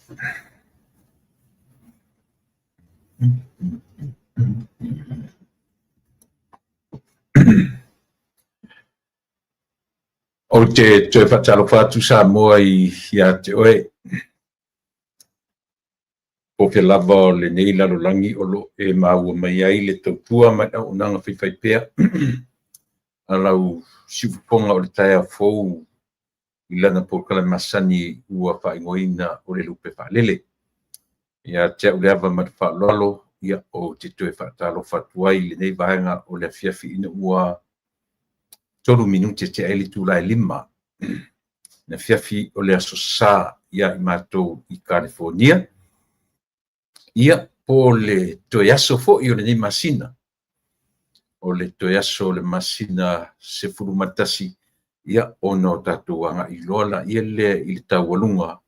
Ou te toe faatalofa atu Samoa ia te oe. Po o fea lava o lenei lalolagi o lo o e maua mai ai le tautua ma le auaunaga faifaipea a lau siufofoga o le taeao fou i lana polokalame masani ua faaigoaina o le Lupe Faalele. Ia te au le ava ma le faaaloalo, ia, ou te toe faatalofa atu ai i lenei vaega o le afiafi ina ua 3 minute tea ai le itula e 5 le afiafi o le Aso Sa ia i matou i Kalifonia. Ia, po o le toe aso foi o lenei masina, o le toe aso o le masina 11, ia, ona o tatou agai loa laia lea i le taualuga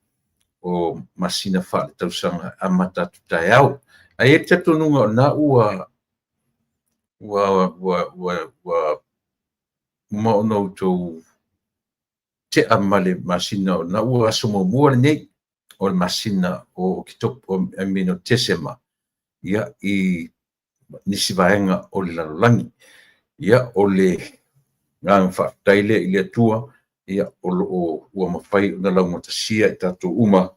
o masina faaletausaga e amata atu taeao. Ae i ai le talitonuga o lena ua ua ua ua ua uma ona outou tea ma le masina o lena ua aso muamua lenei o le masina o Oketopa, I mean o Tesema, ia, i nisi vaega o le lalolagi. Ia, o le agaga faafetai lea i le Atua, ia, o lo o ua mafai ona laugatasia i tatou uma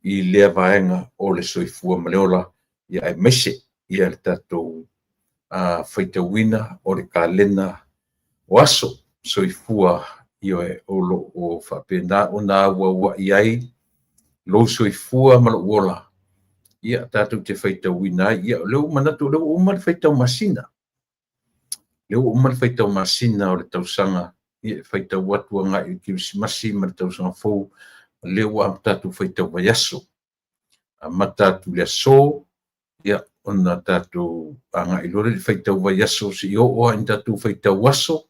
i lea vaega o le soifua ma le ola, ia, aemaise ia le tatou faitauina o le kalena o aso soifua, ioe, o lo o faapena ona auauai ai lou soifua ma lou ola, ia, tatou te faitauina ai. Ia, o lea ua manatu o lea ua uma le faitau masina, lea ua uma le faitau masina o le tausaga, ia, e faitau atu agai i le Kerisimasi ma le tausaga fou, o lea ua tatou faitau vaiaso, amata atu i le aso, ia, ona tatou agai loa lea i le faitau vaiaso seia oo lava ina tatou faitau aso,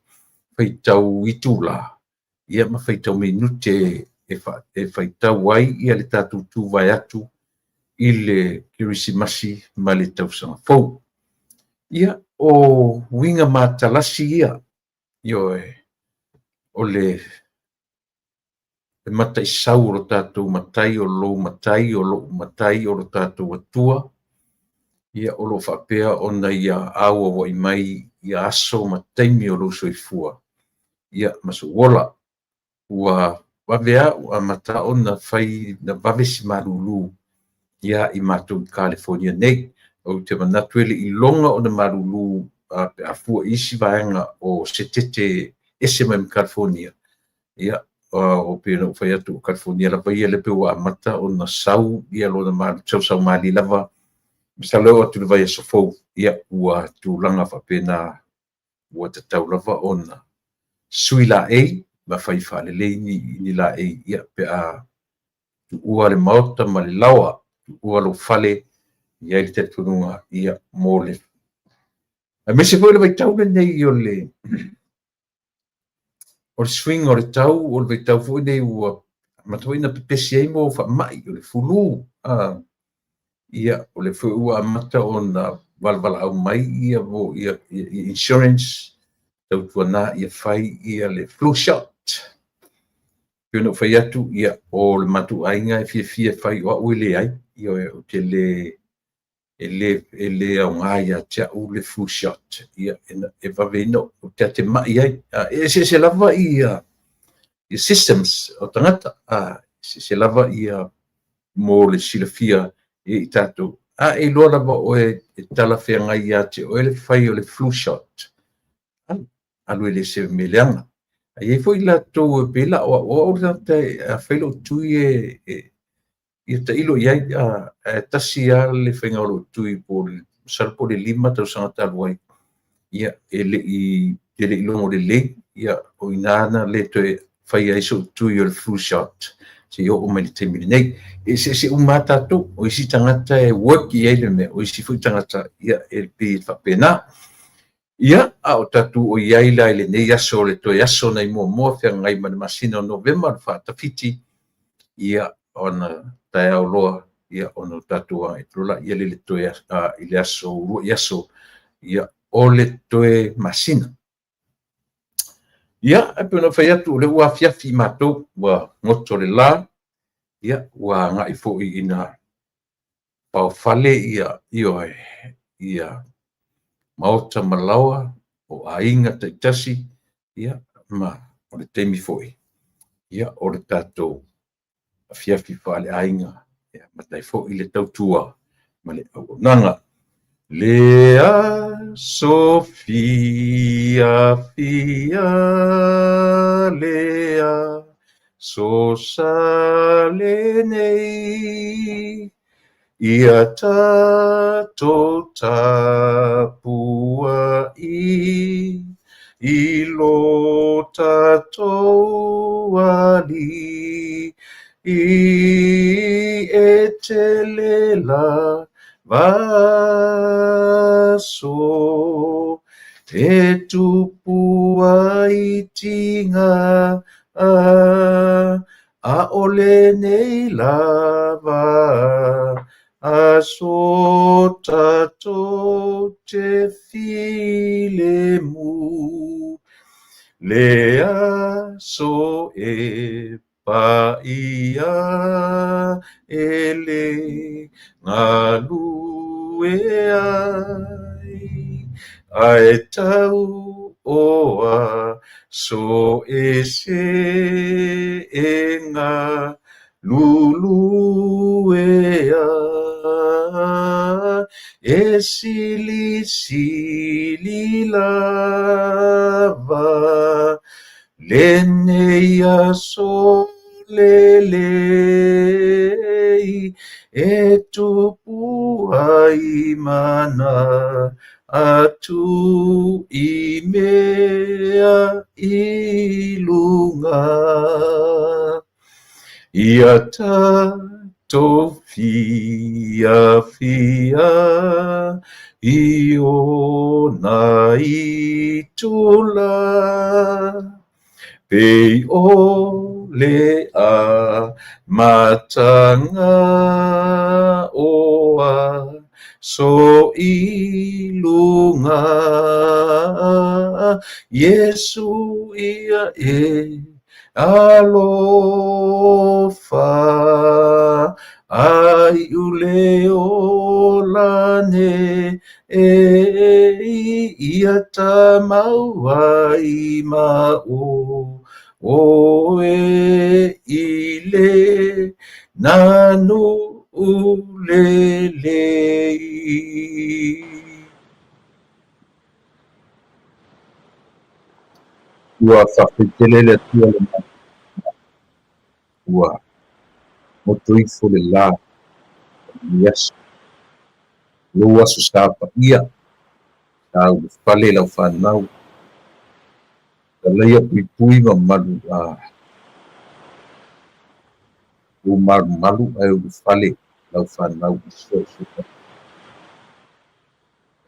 faitau itula, ia, ma faitau minute e faitau ai ia le tatou tuvae atu i le Kerisimasi ma le tausaga fou. Ia, o uiga matalasi ia, ioe, o le mataisau o lo tatou matai, o lou matai, o lou matai, o lo tatou Atua, ia, o lo o faapea ona ia auauai mai ia aso ma taimi o lou soifua, ia, ma sou ola. Ua vave lava ua amata ona fai na vave si malulu ia i matou i Kalifonia nei. Ou te manatu e le i iloga ona malulu pe a fua i isi vaega o setete ese mai ma Kalifonia. Ia, o pei ona ou fai atu, o Kalifonia lava ia lea pei ua amata ona sau ia lona malu, sausau malie lava. Masalo e oo atu i le vaiaso fou, ia, ua tulaga faapena, ua tatau lava ona sui laei ma fai faalelei ni laei, ia, pe a tuua le maota ma le laoa, tuua lou fale, i ai le talitonuga, ia, mo le aemaise foi o le vaitau lenei o le suiga o le tau, o le vaitau foi lenei ua amata foi ona pepesi ai mo faamai, o le fulu, ia, o le foi ua amata ona valaau mai ia, ia, ia insurance, tautuana ia fai ia le flu shot. Pei ona ou fai atu, ia, o le matou aiga e fiafia e fai, o au e leai, ia, ou te le e le e le aoga ia te au le flu shot, ia, e vave ina ou te atemai ai. E eseese lava ia systems o tagata, eseese lava ia mo le silafia e i tatou. A e iloa lava oe e talafeagai ia te oe le fai o le flu shot, alu e le se mea leaga. Ae i ai foi latou e pei la o au, o au le tagata a fai lou tui e ia tailo i ai, ae tasi lava le faiga o lou tui po o le masalo po o le 5 tausaga talu ai, ia, e le i logo lelei, ia, o i ina na le toe fai ai sou tui o le flu shot seia oo mai i le taimi lenei. E eseese uma lava tatou, o isi tagata e work i ai le mea, o isi foi tagata, ia, e pei e faapena. Ia, a o tatou o i ai la i lenei aso, o le toe aso nai muamua feagai ma le masina o Novema, le faatafiti, ia, ona taeao loa, ia, ona o tatou agai atu loa laia i le toe i le aso, uluai aso, ia, o le toe masina. Ia, e pei ona ou fai atu, o lea ua afiafi i matou, ua goto le la. Ia, ua agai foi ina paofale ia, ioe, ia maota ma laoa o aiga taitasi, ia, ma o le taimi foi, ia, o le tatou afiafi faaleaiga e amata ai foi le tautua ma le auaunaga. Le aso fiafia, le aso sa lenei, ia tatou tapuai i lo tatou Alii, e tele lava aso e tupu ai tiga, ʻaʻole nei lava aso tatou te filemu. Le aso e paia e le galue ai, ae tau o aso ese e galulue ai, e silisili lava lenei aso lelei e tupu ai manatu i mea i luga. Ia tatou fiafia i ona itula, pei o le amataga o aso i luga. Iesu ia e alofa, a iu le ola nei, ia tamau ai ma oe i le nanu lelei. Ua faafetai tele le Atua le ua goto ifo le la o lenei aso. Lou aso sa paia, sa ulufale lau fanau, talaia puipui ma malu a lou malumalu ae ulufale lau fanau i so o se tafa.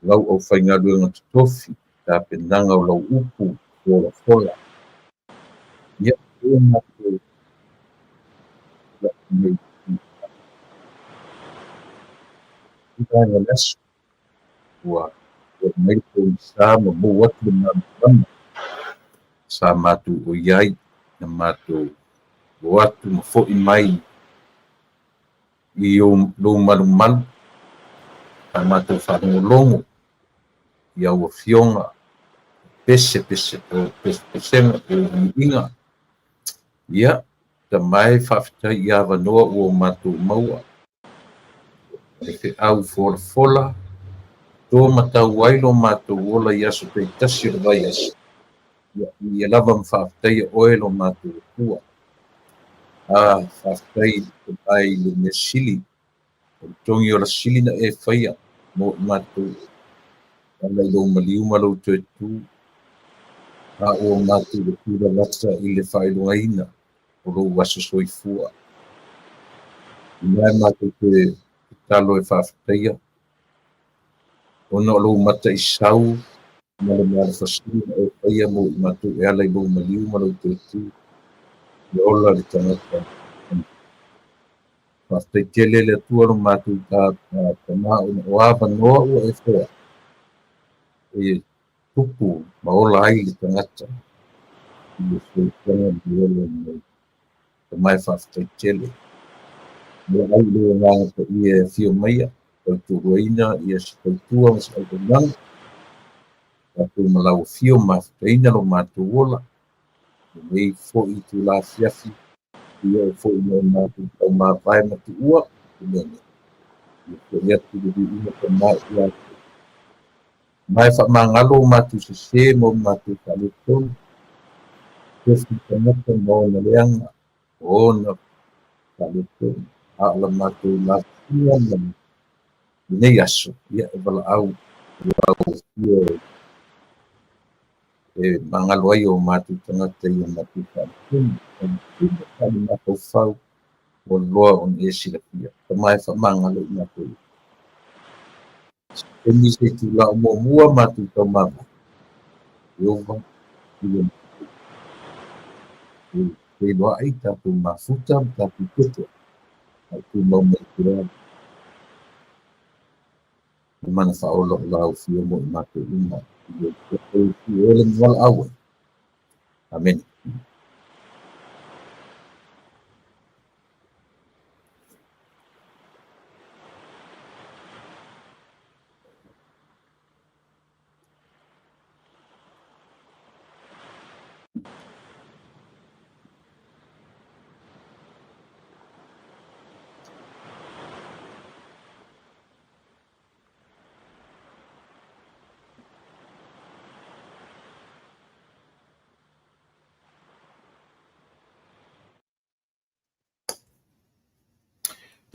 Lau aufaigaluega totofi, tapenaga o lau upu folafola. Ia, o matou nei i vaega o le aso, ua mai le pogisa ma maua atu le malamalama sa matou o i ai, na matou o atu ma foi mai i lou malumalu, sa matou faalogologo i au afioga, pese pese o pese pesega o viiga. Ia, tamae faafetai i avanoa ua matou maua. Le feau folafola, to matau ai lo matou ola i aso taitasi o le vaiaso. Ia, ia lava ma faafetaia oe lo matou Atua. A, faafetai tamae i le mea sili, o le togi o la sili na e faia mo i matou. Ala i lou maliu ma lou toe tu. A ua matou le tulalata i le faailogaina o lou aso soifua. Ina e matou te tatalo e faafetaia, ona o lou mataisau ma le mealofasili na e faia mo i matou e ala i lou maliu ma lou toe tu. E ola le tagata. Faafetai tele le Atua lo matou tama ona o avanoa ua e foai e tupu ma ola ai le tagata i le soifuaga ma le ola nei. Tamae faafetai tele. Valaau i lou Agaga Paia e afio maia, tautualuaina ia se tautua ma se auaunaga, tatou ma lau afio mafutaina lo matou ola, lenei foi itula afiafi, ia oo foi ina o matou taumavae ma tuua, Amene. Ia foi atu le viiga tamai ia te Ma e faamagalo o matou sesē ma o matou faaletonu, tofi tagata ma ona leaga, o ona faaletonu, a o la matou lavasiga ma lenei aso, ia e valaau i lau Afio e magalo ai o matou tagata i o matou faaletonu, faaletonu faale-mafaufau, ua loa ona e silafia. Tama e faamagalo i matou. Se taimi se itula o muamua matou taumavae, Ieova i le e feiloai tatou mafuta ma tatou pepe, a o tumau mai pea le mana faaola o lau Afio mo i matou uma i le le valaau ai. Amene.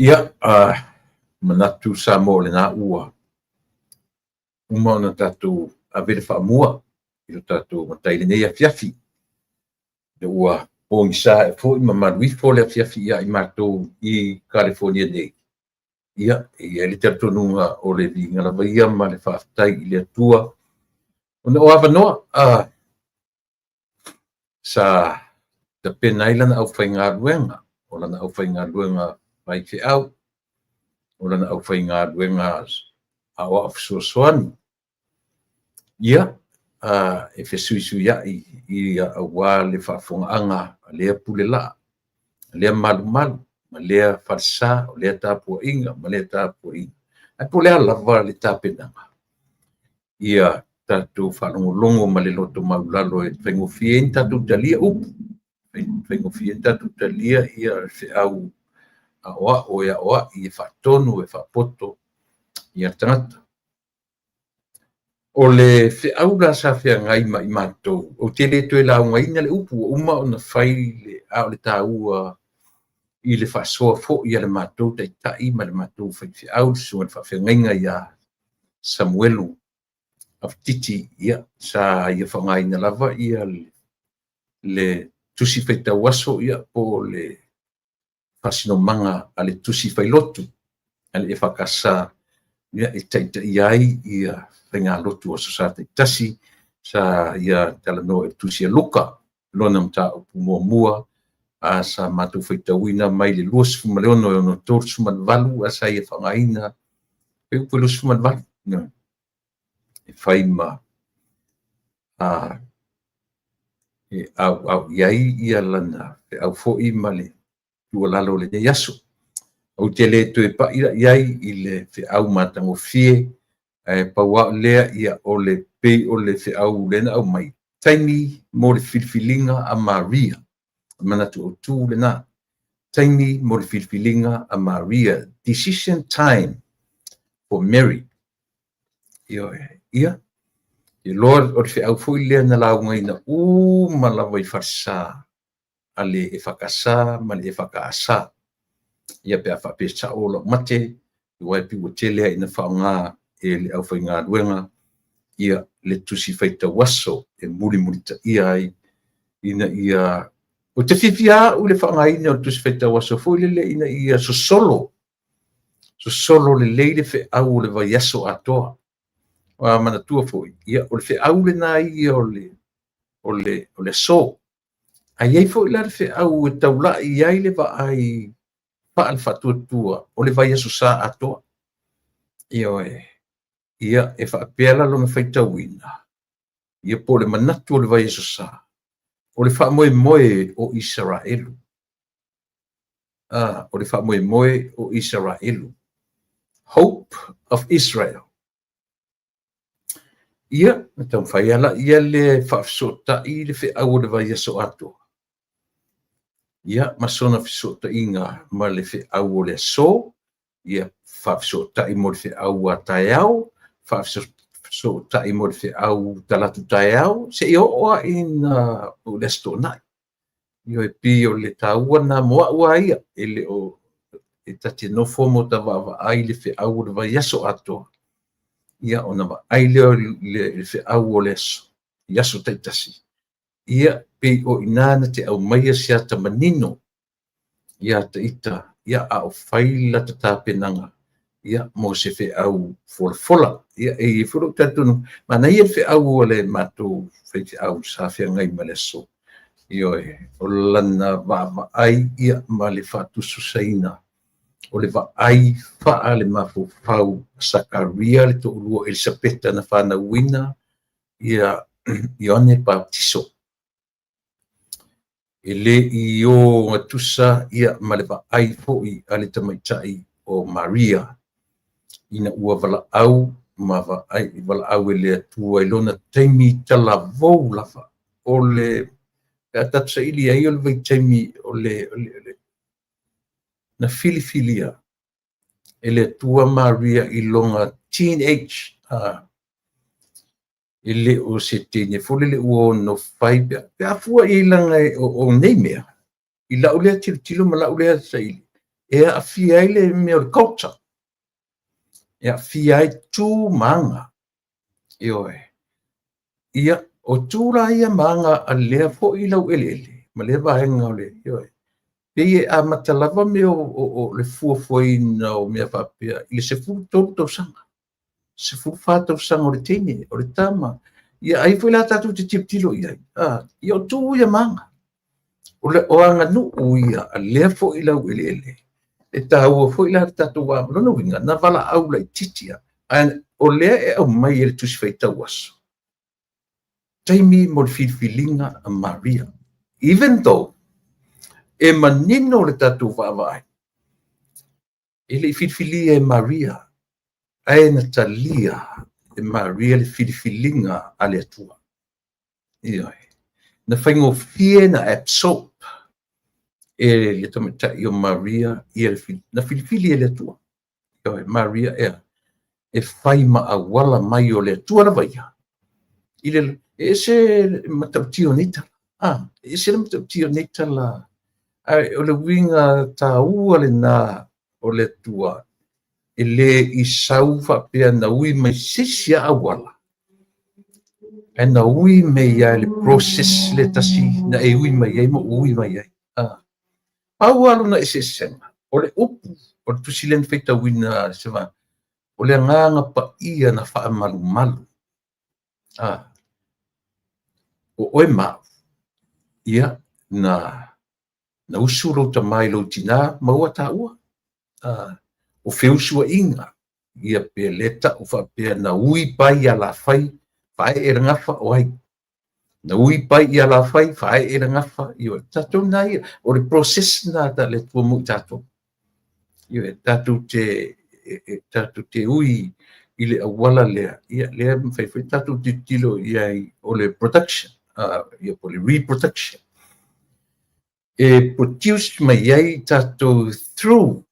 Ia, manatu Samoa o lena ua uma ona tatou ave le faamua i lo tatou Matai i lenei afiafi. Ua pogisa ae foi ma malu ifo le afiafi ia i matou i Kalifonia nei. Ia, e i ai le talitonuga o le viiga lava ia ma le faafetai i le Atua ona o avanoa sa tapena ai lana aufaigaluega, o lana aufaigaluega faifeau, o lana aufaigaluega aoao fesoasoani, ia, e fesuisuiai ia aua le faafofogaaga a lea pulelaa, a lea malumalu, ma lea falesa, o lea tapuaiga ma lea tapuaiga. Ae po o le a lava le tapenaga, ia tatou faalogologo ma le loto maualalo e faigofie ai ona tatou talia upu, e faigofie ai ona tatou talia ia feau aoao e aoai, e faatonu, e faapoto ia le tagata. O le feau la sa feagai ma i matou, ou te le toe laugaina le upu ua uma ona fai, a o le taua i le faasoa foi a le matou taitai ma le matou faifeau, le susuga i le faafeagaiga ia Samuelu Afatiti, ia, sa ia faaaogaina lava ia le tusi faitau aso, ia, po o le faasinomaga a le tusi failotu a le EFKS, ia, e taitaia ai ia faigalotu o Aso Sa taitasi. Sa ia talanoa i le tusi a Luka, lona mataupu muamua, a sa matou faitauina mai le 26 e 38, a sa ia faaaogaina e upu e 28, e fai ma e auau i ai ia lana feau foi ma le tuualalo o lenei aso. Ou te le toe pai la i ai i le feau matagofie, ae pau lava o lea, ia, o le pei o le feau lea na aumai, taimi mo le filifiliga a Maria. O le manatu autu lena, taimi mo le filifiliga a Maria, decision time for Mary. Ioe, ia, iloa o le feau foi lea na laugaina uma lava i falesa a le EFKS ma le EFKS. Ia pe a faapea sao lau mate, aua e pei ua tele lava ina faaaoga e le aufaigaluega ia le tusi faitau aso e mulimulitaia ai ina ia. Ou te fiafia au i le faaaogaina o le tusi faitau aso foi lele ina ia sosolo, sosolo lelei le feau o le vaiaso atoa. Ua manatua foi, ia, o le feau lena ia o le aso. Ae i ai foi la le feau e taulai ai le vaai faale-faatuatua o le vaiaso sa atoa. Ioe, ia, e faapea la lona faitauina, ia po o le manatu o le vaiaso sa, o le faamoemoe o Isaraelu. O le faamoemoe o Isaraelu. Hope of Israel. Ia, na taumafai lava lea e faafesootai le feau o le vaiaso atoa. Ia, ma sona fesootaiga ma le feau o le aso, ia faafesootai mo le feau a taeao, faafesootai mo le feau talaatu taeao, seia oo lava ina o le Aso Toonai. Ioe, pei o le taua lena mo au lava ia, e le o e ta te nofo ma ta vaavaai i le feau o le vaiaso atoa, ia ona vaai lea o le feau o le aso, i aso taitasi, ia pei o i ina na te aumaia se ata manino ia te ita, ia a o fai lata tapenaga ia mo se feau folafola. Ia e i ai foi lou talitonuga, manaia le feau a le matou faifeau sa feagai ma le aso. Ioe, o lana vaavaai ia ma le faatusatusaina o le vaai faalemafaufau a Sakaria le toalua o Elisapeta na fanauina ia Ioane Papatiso. E le i ogatusa ia ma le vaai foi a le tamaitai o Maria ina ua valaau ma vaai valaau e le Atua i lona taimi talavou lava. O le pe a tatou saili ai o le vaitaimi o le na filifilia e le Atua Maria i lona teenage, e le o se teine foi lele ua ono fai pe a fua i ai leaga o nei mea i lau lea tilotilo ma lau lea saili, e aafia ai le mea o le culture, e aafia ai tu ma aga. Ioe. Ia, o tu la ia ma aga a lea foi laueleele ma lea vaega o le, ioe, pei e amata lava mea o le fuafuaina o mea faapea i le 13 tausaga, 14 tausaga o le teine, o le tama. Ia ai foi la tatou te tilotilo i ai, ia o tu ia ma aga. O aganuu ia a lea foi laueleele, e taua foi la le tatou va. Lona uiga, na valaau laitiiti lava, ae o lea e aumai e le Tusi Faitau Aso, taimi mo le filifiliga a Maria. Even though e manino le tatou vaavaai, e le i filifilia e Maria, ae na talia e Maria le filifiliga a le Atua. Ioe. Na faigofie na absorb e le tamaitai o Maria ia na filifili e le Atua. Ioe, Maria e fai ma auala mai o le Atua lava ia. I le e ese matautia o nei tala. E ese le matautia o nei tala. Ae o le uiga taua lena o le Atua, e le i sau faapea na ui mai se isi auala, ae na ui mai ia le process le tasi na e ui mai ai ma ui mai ai. Pau lava lona eseesega, o le upu, o le tusi lea na faitauina se va, o le agaga paia na faamalumalu. O oe ma au, ia, na usu lou tama i lou tina ma ua taua. O feusuaiga, ia pe le tau faapea na ui pai ia lafai, faaee le gafa o ai. Na ui pai ia lafai, faaee le gafa, ioe. Tatou na ia, o le process na ta le Atua mo i tatou. Ioe, tatou te ui i le auala lea, ia lea mafai foi tatou tilotilo i ai o le production, ia po o le reproduction. E produce mai ai tatou through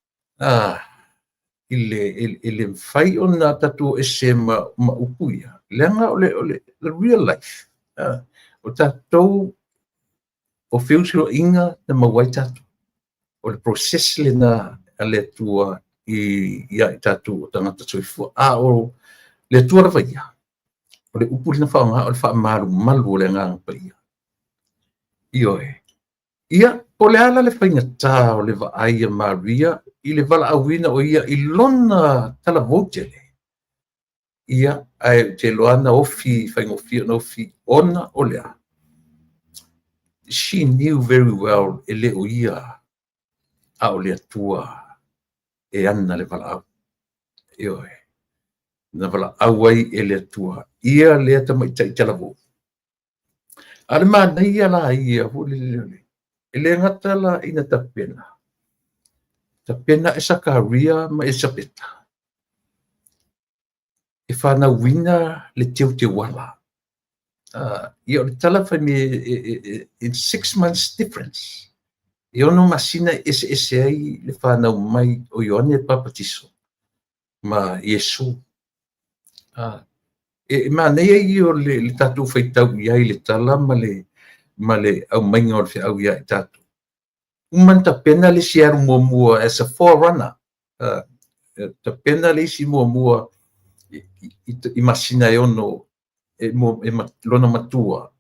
i le mafai ona tatou ese ma upu ia, leaga o le real life. O tatou o feusuaiga na maua ai tatou. O le process lena a le Atua ia i tatou o tagata soifua. A o le Atua lava ia, o le upu lena faaaoga o le faamalumalu o le agaga paia. Ioe. Ia, po o le a la le faigata o le vaai a Maria i le valaauina o ia i lona talavou tele. Ia, ae ou te iloa na ofi, faigofie ona ofi, ona o le a. She knew very well e le o ia a o le Atua e ana le valaau. Ioe. Na valaau ai e le Atua ia lea tamaitai talavou. A le manaia la ia, e le gata la ina tapena. Tapena e Sakaria ma Elisapeta e fanauina le teuteuala. Ia o le tala fai mai in 6 months difference. E 6 masina e eseese ai le fanau mai o Ioane Papatiso ma Iesu. E manaia ia o le tatou faitau i ai i le tala ma le aumaiga o le feau ia i tatou. Uma ona tapena le isi alu muamua as a forerunner. Tapena le isi muamua i masina e 6 e lona matua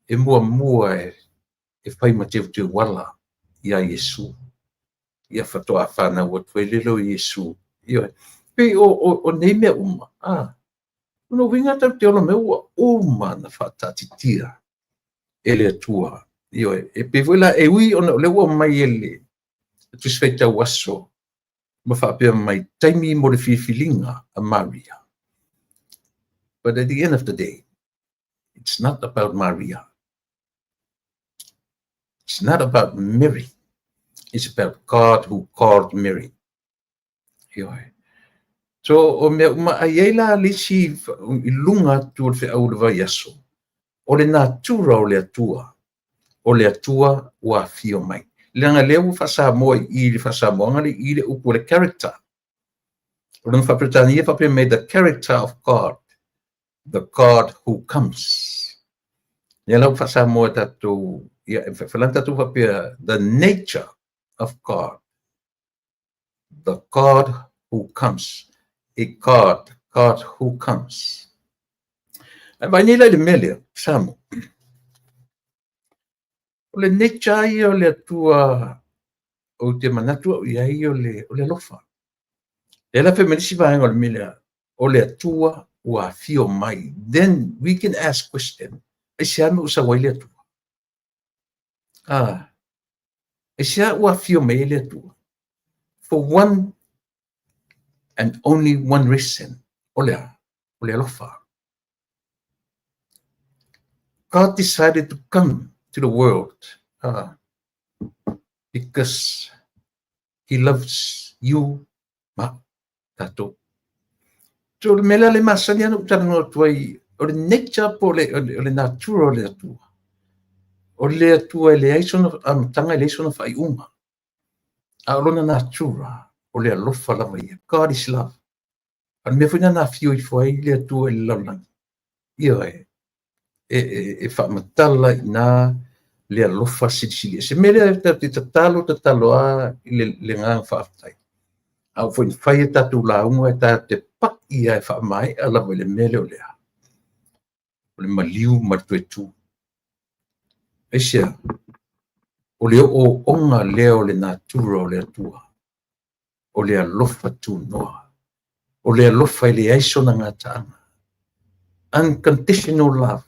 e muamua e fai ma teuteuala ia Iesu. Ia faatoa fanau atu ai lele o Iesu. Ioe. Pei o nei mea uma, lona uiga tatou te ola mai ua uma ona faataatitia e le Atua. Ioe. E pei foi la e ui ona o lea ua aumai e le Tusi Faitau Aso ma faapea mai taimi mo le filifiliga a Maria. But at the end of the day, it's not about Maria. It's not about Mary. It's about God who called Mary. Ioe. So, o mea uma ai ai la le isi i luga atu o le feau o le vaiaso, o le natura o le Atua. O le Atua ua afio mai. Leaga lea ua faasamoa i le faasamoaga le i le upu o le character. O lona faaperetania faapea mai, "The character of God, the God who comes." Lea la ua faasamoa tatou, ia, e falana tatou faapea, "The nature of God, the God who comes." A God, God who comes. Ae vaai nei la i le mea lea, Samo. O le nature ia o le Atua ou te manatu au i ai o le alofa. Lea la fai mai le isi vaega o le mea lea, o le Atua ua afio mai. Then we can ask question, aisea mea ua sau ai le Atua? Aisea ua afio mai ai le Atua? For one and only one reason, o le a? O le alofa. God decided to come to the world because he loves you ma tatou. So le mea lea le masani ana ou talanoa atu ai, o le nature po o le natura o le Atua. O le Atua e leai sona amataga, e leai sona faaiuga. A o lona natura, o le alofa lava ia. God is love. A le mea foi na afio ifo ai le Atua i le lalolagi. Ioe, e faamatala i na le alofa silisili ese. Mea lea tatou te tatalo, tatalo a i le agaga faafetai. A ua foi fai e tatou lauga e tatou te pai ia e faamaea lava i le mea lea o lea. O le maliu ma le toe tu. Aisea, o le ooooga lea o le natura o le Atua. O le alofa tunoa. O le alofa e leai sona gataaga. Unconditional love.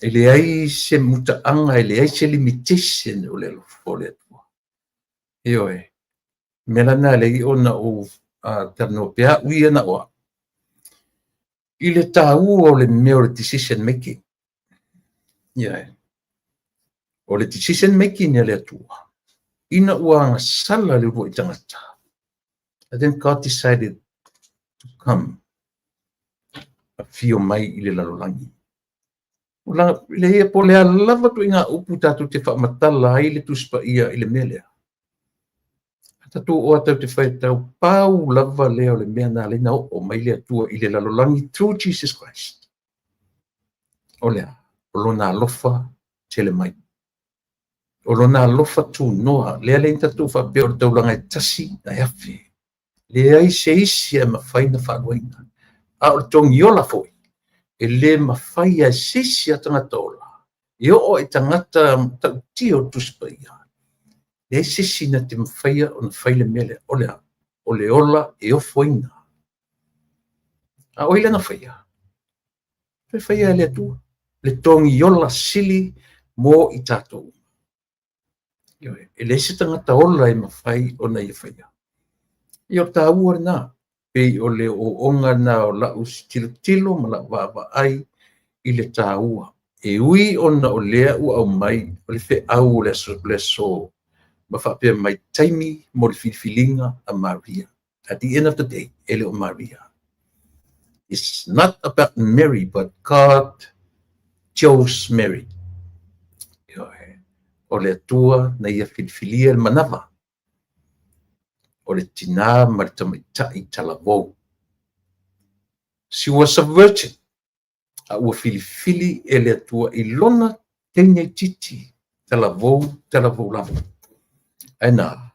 E leai se mutaaga, e leai se limitation o le alofa o le Atua. Ioe. Mea la na leai ona ou talanoa pea au ia na oa. I le tāua o le mea o le decision making. Ioe. O le decision making a le Atua. Ina ua agasala le uluai tagata. And then God decided to come. Afio mai i le lalolagi. O la, le ia po le a lava ituaiga upu tatou te faamatala ai le Tusi Paia i le mea lea. Tatou o tatou te faitau pau lava lea o le mea na ala na oo mai le Atua i le lalolagi through Jesus Christ. O lea, o lona alofa tele mai. O lona alofa tunoa, lea le tatou faapea o le taulaga e tasi na e afe. Leai se isi e mafai na faaluaina. A o le togiola foi, e le mafai e se isi a tagata ola. E oo i tagata tautia o Tusi Paia. Leai se isi na te mafaia ona fai le mea lea. O le a? O le ola e ofoina. A o ai lana faia? Fai faia e le Atua. Le togiola sili mo i tatou. E leai se tagata ola e mafai ona ia faia. Ia o taua lena. Pei o le ooooga na o lau tilotilo ma lau vaavaai i le taua. E ui ona o lea ua aumai o le feau o le aso, le aso. ma faapea mai, taimi mo le filifiliga a Maria. At the end of the day, e le o Maria. It's not about Mary, but God chose Mary. O le Atua na ia filifilia le manava o le tinā ma le tamaitai talavou. She was a virgin. A ua filifili e le Atua i lona teine titi talavou, talavou lava. Ae na,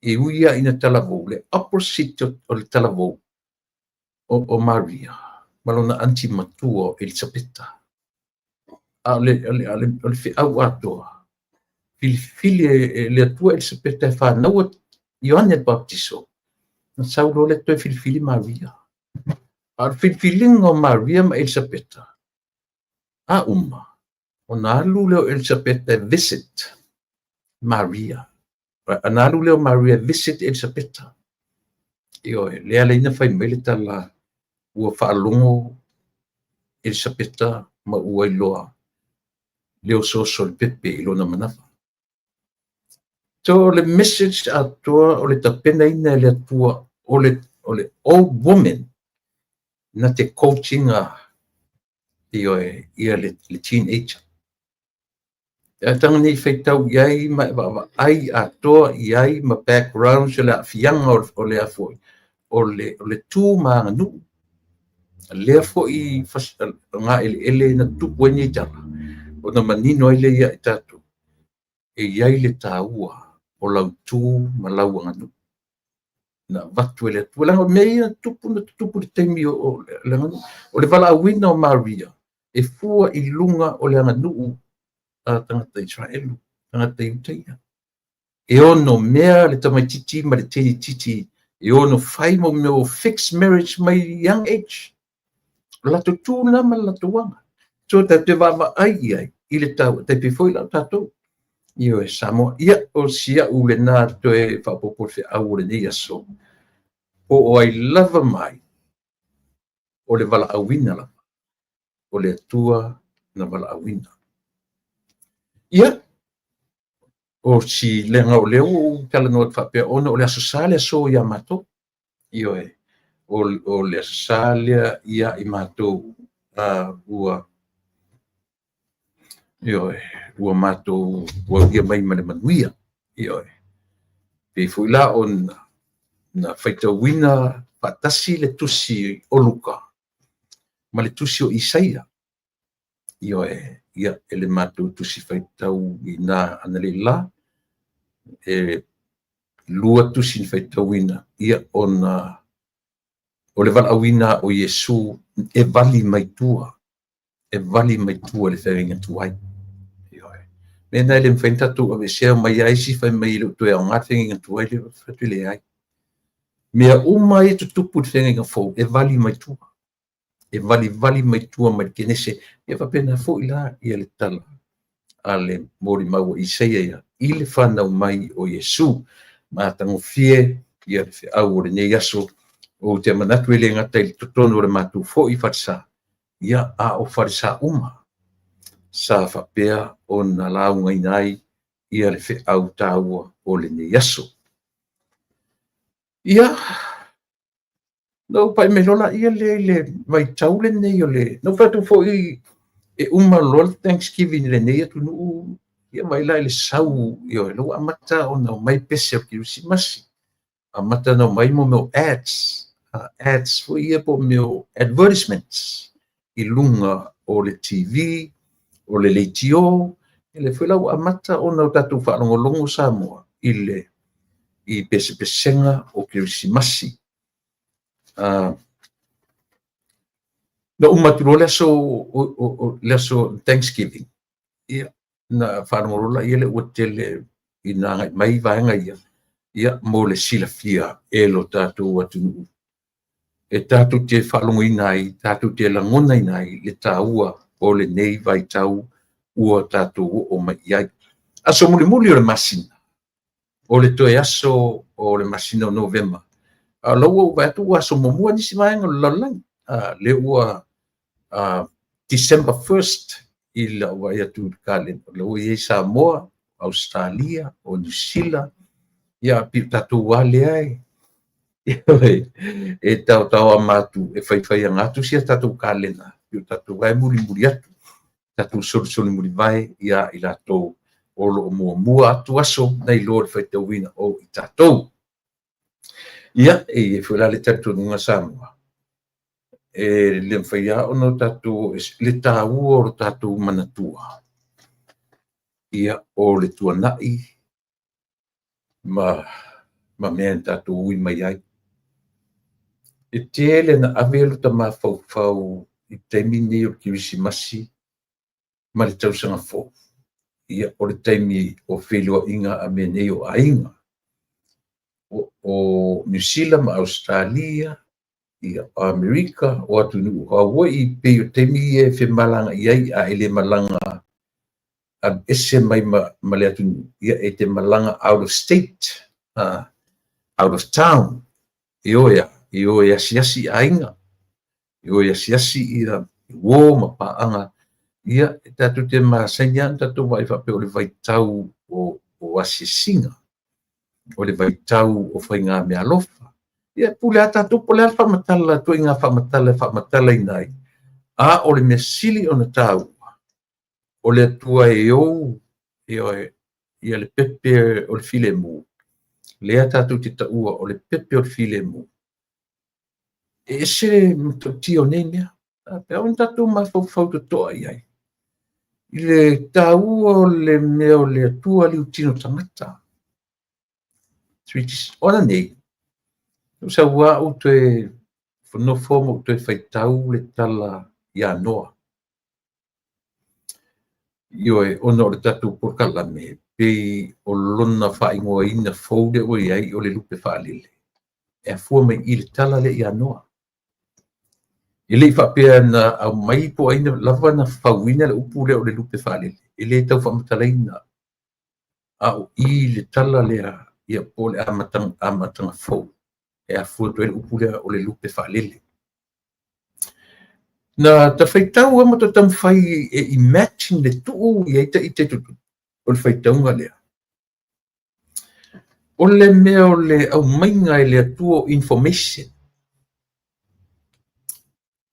e ui ia ina talavou, le opposite o le talavou o Maria ma lona anti matua o Elisapeta. A o le feau atoa, filifili e le Atua Elisapeta e whānaua Ioane Baptiso, na sau loa le toe filifili Maria. A o le filifiliga o Maria ma Elisapeta, a uma, ona alu lea o Elisapeta e visit Maria. Ona alu lea o Maria e visit Elisapeta. Ioe, lea leina fai mai le tala ua faalogo Elisapeta ma ua iloa le osooso o le pepe i lona manava. So le message atoa o le tapenaina e le Atua o le old woman na te coachinga, ioe, ia le teenager. E tanga nei faitau i ai ma e vaavaai atoa i ai ma backgrounds o le aafiaga o le afoi, o le tu ma aganuu. Lea foi ngā eleele na tupu ai nei tala, ona manino ai le ia i tātou, e iai le tāua o lau tu ma lau aganuu. Na avatu e le Atua. Leaga o mea ia tupu na tutupu i le taimi o le aganuu. O le valaauina o Maria, e fua i luga o le aganuu a tagata Israelu, tagata Iutaia. E ono mea le tamaititi ma le teinititi, e ono fai mo mea o fixed marriage mai young age. O latou tu na ma le latou aga. So tatou te vaavaai i ai i le tau, tai pei foi la o tatou. Ioe, Samoa. Ia, o si au lena toe faaopoopo le feau o lenei aso. Po o ai lava mai, o le valaauina lava, o le Atua na valaauina. Ia, o si leaga o lea ua ou talanoa atu faapea ona o le Aso Sa le aso ia matou. Ioe, o le Aso Sa lea ia i matou ua, ioe, ua matou aulia mai ma le manuia. Ioe, pei foi la ona na faitauina faatasi le tusi o Luka ma le tusi o Isaia. Ioe, ia e le matou tusi faitau i na analeila, e lua tusi na faitauina, ia ona o le valaauina o Iesu e vali mai tua, e vali mai tua le feagaiga tuai. Ioe, mea na e le mafai ona tatou aveesea mai ai isi fai mai e le o toe aoga le feagaiga tuai, le fai atu e leai. Mea uma ia tutupu i le feagaiga fou e vali mai tua, e valivali mai tua mai le Kenese. Ia faapena foi la ia le tala a le molimau o Isaia ia i le whanau mai o Iesu. Matagofie ia le feau o lenei aso, o te manatu e le ngata i le totonu o le matou foi falesa, ia a o falesa uma sa faapea ona laugaina ai ia le feau tāua o lenei aso. Ia, na ou pai mai loa laia lea i le vaitau lenei o le, na ou fai atu foi e uma loa le Thanksgiving i lenei atunuu, ia vai la i le sau, ioe, la ua amata ona omai pese o le Kerisimasi. Amata ona omai mo mea o ads, ads foi ia po o mea o advertisements i luga o le TV, o le leitio, ia lea foi la ua amata ona o tatou faalogologo Samoa i le i pesepesega o Kerisimasi. Na uma atu loa le aso o le aso Thanksgiving, ia na faalogologo laia lea ua tele ina agai mai vaega ia, ia mo le silafia e lo tatou atunuu. E tatou te faalogoina ai, tatou te lagonaina ai le taua o lenei vaitau ua tatou oo mai i ai. Aso mulimuli o le masina, o le toe aso o le masina o Novema, a o la ua ou vaai atu ua aso muamua nisi vaega o le lalolagi. Lea ua December 1st i lau vaai atu i le kalena, la ua i ai Samoa Ausetalia, o Niu Sila, ia pei o tatou lava lea e taotaoama atu e faifaiaga atu si a tatou kalena, pei o tatou lava e mulimuli atu, tatou solisolimulivae ia i latou o lo o muamua atu aso nai lo le faitauina o i tatou. Ia, e i ai foi la le talitonuga Samoa, e le mafai lava ona tatou le taua o lo tatou manatua, ia, o le tuanai ma mea na tatou ui mai ai. E tele na ave lo ta mafaufau i taimi nei o le Kerisimasi ma le tausaga fou. Ia, o le taimi o feiloaiga a mea nei o aiga, o Niu Sila ma Ausetalia, ia, o Amerika, o atunuu Hawaii, pei o taimi ia e femalagaai ai, a e le malaga alu ese mai ma le atunuu, ia e te malaga out of state, out of town, e o e e o e asiasi aiga, e o e asiasi ia uo ma paaga, ia e tatou te masani lava ona tatou vaai faapea o le vaitau o asiasiga, o le vaitau o faigameaalofa. Ia e pule lava tatou po o le a le faamatala, ituaiga faamatala e faamatalaina ai, a o le mea sili ona taua, o le Atua e ou ia le pepe o le filemu, lea tatou te taua o le pepe o le filemu. E ese le matautia o nei mea, pe ona tatou mafaufau totoa i ai i le taua o le mea o le Atua liutino tagata. O ananei, na ou sau lava ou toe nofo ma ou toe faitau le tala ia Noa. Ioe, ona o le tatou polokalame, pei o lona faaigoaina fou lea ua i ai o le lupe faalele, e afua mai i le tala lea ia Noa. E le i faapea na aumai po o ai lava na fauina le upu lea o le lupe faalele, e le tau faamatalaina, a o i le tala lea, ia po o le amataga fou, e afua atu ai le upu lea o le lupe faalele. Na ta faitau lava ma ta taumafai e imagine le tuu i ai ta ita i totonu o le faitauga lea. O le mea o le aumaiga e le Atua o information.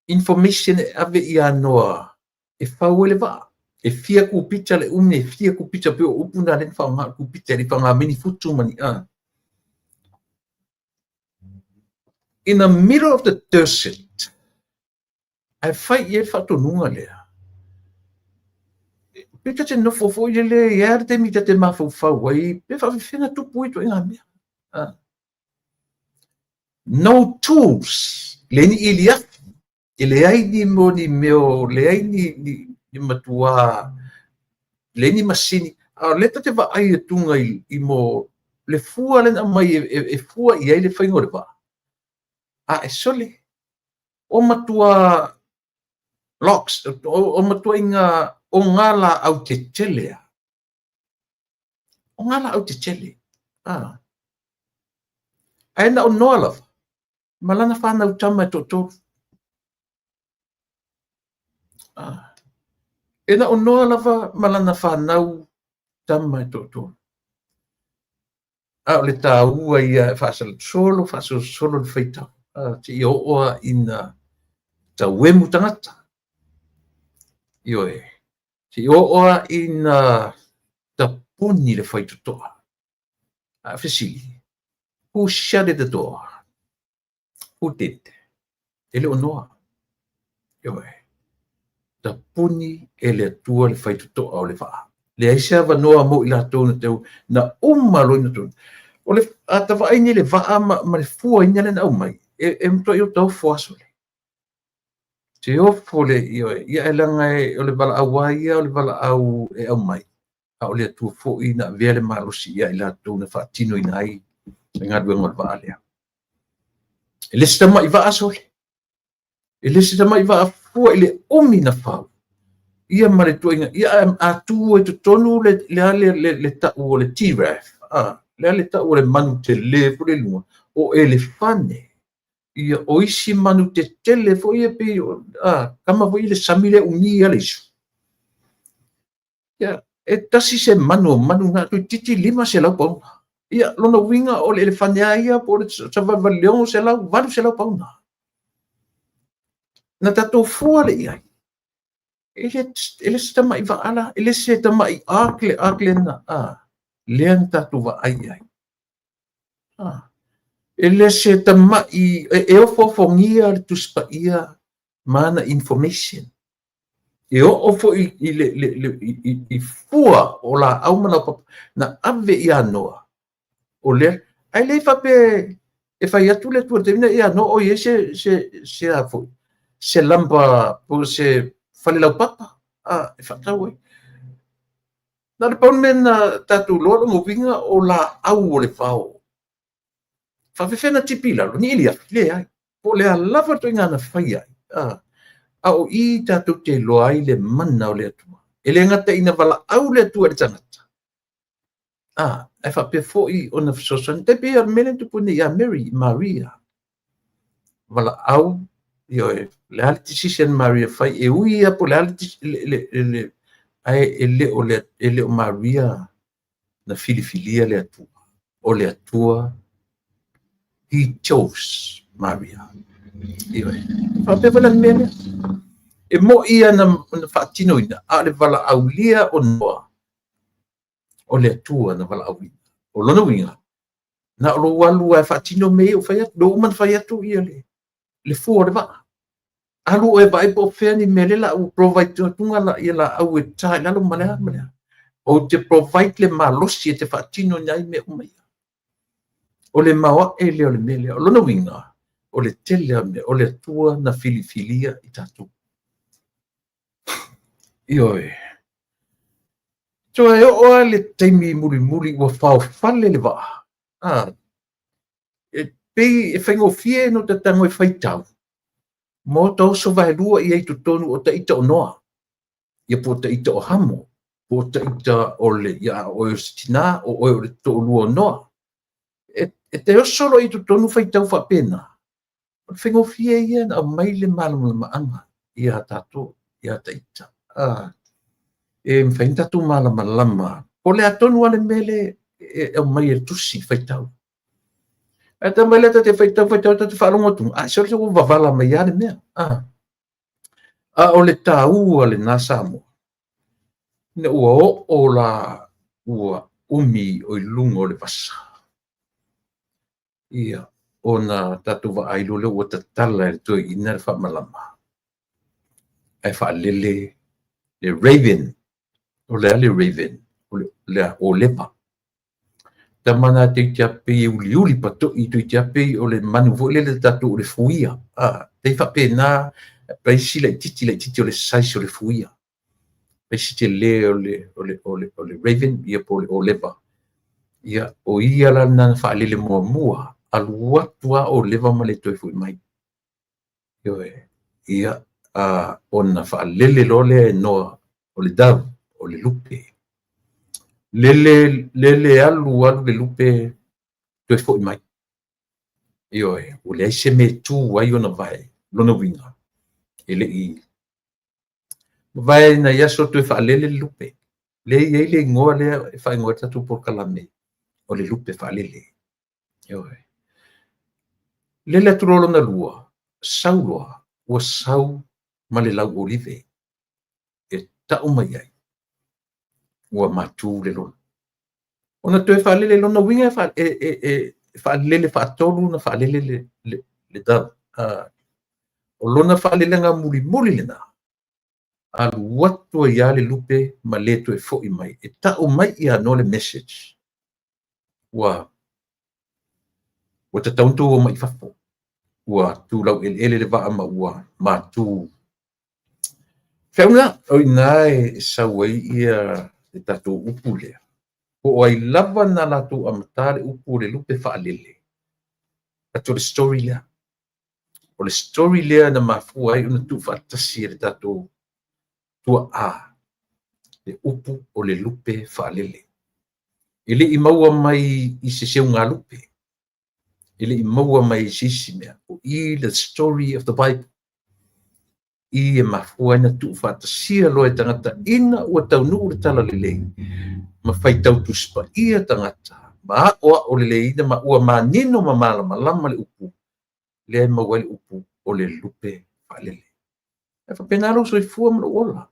Information e ave ia Noa e fau ai le vaa. E fia kupita le umi, e fia kupita, pei o upu na lea na faaaoga o le kupita, e le i faaaoga mai ni futu ma ni a. In the middle of the desert, ae fai i ai le faatonuga lea. Pe ta te nofo foi lele, e a le taimi ta te mafaufau ai, pe faafefea na tupu ai ituaiga mea. No tools, leai ni iliafi, e leai ni mo ni mea o leai ni matuā, leai ni masini, a o lea ta te vaai atuga i mo le fua lea na aumai e fua i ai le faiga o le vaa, a e sole, o matua logs, o matuaiga o ngā laau tetele a. O ngā laau tetele. Ae na o Noa lava, ma lana whānau tama e toatolu. E na o Noa lava ma lana whānau tama e toatolu. A o le taua ia e faasolosolo, faasolosolo le faitau, seia oo lava ina tauemu tagata. Ioe, seia oo lava ina tapuni le faitotoa. A fesili, who shut the door? Who did? E le o Noa. Ioe, tapuni e le Atua le faitotoa o le vaa. Leai se avanoa mo i latou na tau, na uma loa ina tonu. O le a ta vaai nei i le vaa ma le fuaina lea na aumai, e matuai o ta ofo lava sole. Te ofo le, ioe, ia e leaga o le valaau lava ia, o le valaau e aumai, a o le Atua foi na avea le malosi ia i latou na faatinoina ai le galuega o le vaa lea. E le se tamai vaa sole, e le se tamai vaa fua i le umi na fau, ia ma le tuaiga, ia a tu ai totonu le tau o le giraffe, le le tau o le manu tele foi le luga, o elefane, ia o isi manu tetele foi ia pei o kama foi le sami lea umi lava le isu. Ia, E tasi se manu o manu na, toeitiiti 500 pauna. Ia, lona uiga o le elefane lava ia po o le savalivali i le 600, 800 pauna. Na tatou fua lea i ai, e le se tamai vaa la, e le se tamai ark le ark lena, lea na tatou vaai i ai. E le se tamai, e ofoofogia le Tusi Paia ma ana information. E oo foi i, le, le, le, i, i fua o laau ma laupapa na ave ia Noa. O lea, ae le faapea e fai atu le Atua i le taimi lena ia Noa o i ai se, se, se a foi, se lamba po o se fale laupapa e faatau ai. Na o le pau le mea na tatou iloa lona uiga o laau o le vao. Faapefea ona tipi i lalo, ni iliafi? Leai. Po o le a lava le ituaiga na fai ai, a o i tatou te iloa ai le mana o le Atua. E le gata ina valaau le Atua i le tagata, ae faapea foi ona fesoasoani. Tai pei o le mea lea na tupu nei ia Mary, Maria. Valaau, ioe, le a le decision Maria fai, e ui lava po o le a le, ae e le o, le, e le o Maria na filifilia le Atua. O le Atua, he chose Maria. Ioe. Faapea foi la le mea lea. E moi ia na faatinoina, a o le valaaulia o Noa, o le Atua na valaauina. O lona uiga, na o lou alu lava e faatino mea ia ua fai atu, lea ua uma ona fai atu ia le fua o le vaa. Alu oe e vaai po o fea ni mea lea la ua provide atu ia laau e ta i lalo ma le a ma le a. Ou te provide le malosi e te faatino ai mea uma ia. O le maoae lea o le mea lea. O lona uiga, o le tele o mea, o le Atua na filifilia i tatou. Ioe. Toe oo lava le taimi mulimuli ua faofale le vaa. E pei e faigofie ona ota tago e faitau, ma ota oso vaelua i ai i totonu o taita o Noa, ia po o taita o Hamo, po o taita o le, ia a oe o se tina, o oe o le toalua o Noa. E te oso loa i totonu faitau faapena, o le faigofie ia na aumai le malamalamaaga ia tatou, ia taita. E mafai ona tatou malamalama, po o le a tonu lava le mea lea e aumai e le tusi faitau. Ae tau mai lea ta te faitau, faitau, ta te faalogo atu, a sole ua vavala mai lava le mea. A o le taua lena Samoa, ina ua oo la ua umi o i luga o le vasa. Ia, ona tatou vaai loa lea ua tatala e le toeaina le faamalama, ae faalele le raven. O le a le raven? O le a oleva. Tama na toeitiiti lava pei e uliuli patoi, toeitiiti lava pei o le manu foi lele tatou o le fuia. Pei faapena, pei si laitiiti laitiiti o le size o le fuia. Pei si tele o le, o le, o le, o le raven, ia po o le oleva. Ia, o ia la lena na faalele muamua, alu atu lava oleva ma le toe foi mai. Ioe. Ia, ona faalele loa lea e Noa, o le dove, o le lupe. Lele, lele alu alu le lupe, toe foi mai. Ioe, ua leai se mea e tu ai ona vae, lona uiga, e le i mavae nai aso toe faalele le lupe. Lea e i ai le igoa lea e faaigoa ai le tatou polokalame, o le lupe faalele. Ioe. Lele atu loa lona lua, sau loa, ua sau ma le lau olive e tau mai ai, ua matu le lolo. Ona toe faalele lona uiga e faalele faatolu ona faalele le dove. O lona faalelega mulimuli lena, alu atu ai lava le lupe ma le toe foi mai. E tau mai ia Noa le message, ua tatau ona outou omai i fafo. Ua tulau eleele le vaa ma ua matu. Feau o i ina e sau ai ia le tatou upu lea. Po o ai lava na latou amata le upu o le lupe faalele. Atu o le story lea. O le story lea na mafua ai ona tuufaatasi e le tatou tuaa le upu o le lupe faalele. E le i maua mai i se seugalupe. E le i maua mai i se isi mea. O i the story of the Bible. i e mafua ai ona tuufaatasia loa e tagata ina ua taunuu le talalelei ma faitau Tusi Paia tagata ma aoao leleiina ma ua manino ma malamalama le upu lea e maua ai le upu o le lupe faalele. E faapena lou soifua ma lou ola.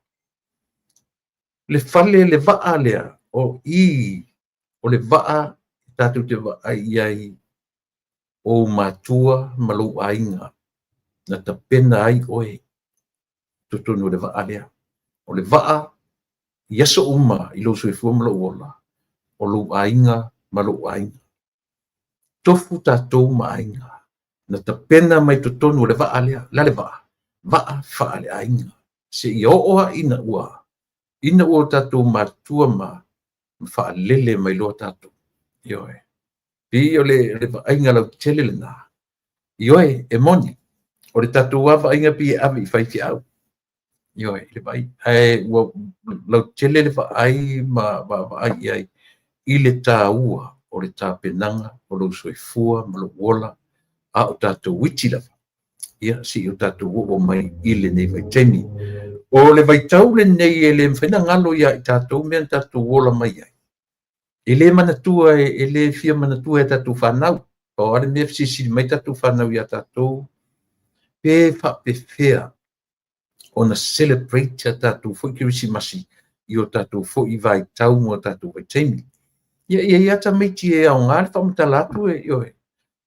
Le fale, le vaa lea, o i, o le vaa tatou te vaai i ai o ou matua ma lou aiga na tapena ai oe i totonu o le vaa lea. O le vaa i aso uma i lou soifua ma lou ola, o lou aiga ma lou aiga. Tofu tatou ma aiga na tapena mai totonu o le vaa lea. O le a le vaa? Vaa faaleaiga. Seia oo lava ina ua tatou matutua ma faalele mai loa tatou. Ioe. Pei o le vaaiga lautele lena. Ioe, e moni, o le tatou lava vaaiga pei e ave i faifeau. Ioe, le vaai, ae ua lautele le vaai ma vaavaai i ai i le taua o le tapenaga o lou soifua ma lou ola a o tatou iti lava, ia seia o tatou oo mai i lenei vaitaimi. O le vaitau lenei e le mafai ona galo ia i tatou mea na tatou ola mai ai. E le manatua, e le fia manatua e tatou fanau. Pau lava le mea e fesilisili mai tatou fanau ia tatou, pe faapefea ona celebrate a tatou foi Kerisimasi i o tatou foi vaitau ma o tatou vaitaimi. Ia, e i ai lava tamaiti e aoga le faamatala atu, ioe.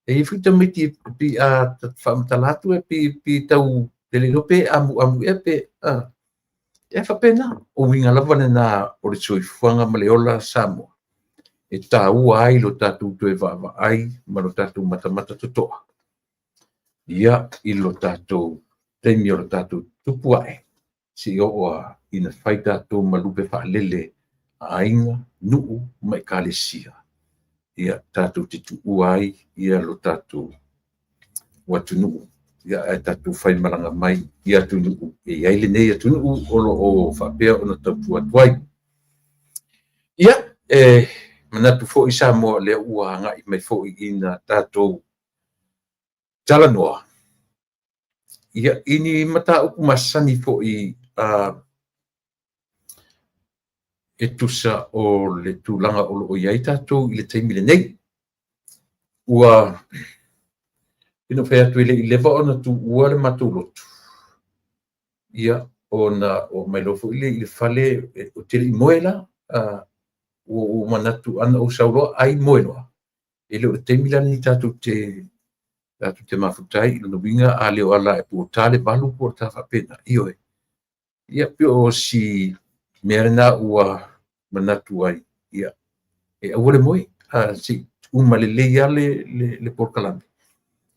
E i ai foi tamaiti pei a faamatala atu e pei tau e le iloa pe amuamu ea pe e faapena. O uiga lava lena o le soifuaga ma le ola Samoa e taua ai lo tatou toe vaavaai ma lo tatou matamata totoa ia i lo tatou taimi o lo tatou tupu ae seia oo ina fai tatou ma lupe faalele a aiga, nuu ma ekalesia, ia tatou te tuua ai ia lo tatou atunuu, ia ae tatou faimalaga mai i atunuu e i ai lenei atunuu o lo o faapea ona tautua atu ai. Ia, e manatu foi Samoa o lea ua agai mai foi ina tatou talanoa ia i ni mataupu masani foi e tusa o le tulaga o lo o i ai tatou i le taimi lenei. Ua ina fai atu e le i leva ona tuua le matou lotu, ia ona oo mai loa foi lea i le fale, ou te le i moe la, ua ou manatu ana ou sau loa ai moe loa, e le o le taimi la lenei tatou te mafuta ai. Lona uiga a le o ala e po o ta le 8 po o ta faapena, ioe. Ia pei o si mea lena ua manatu ai, ia, e aua le moe, se i uma lelei lava le polokalame,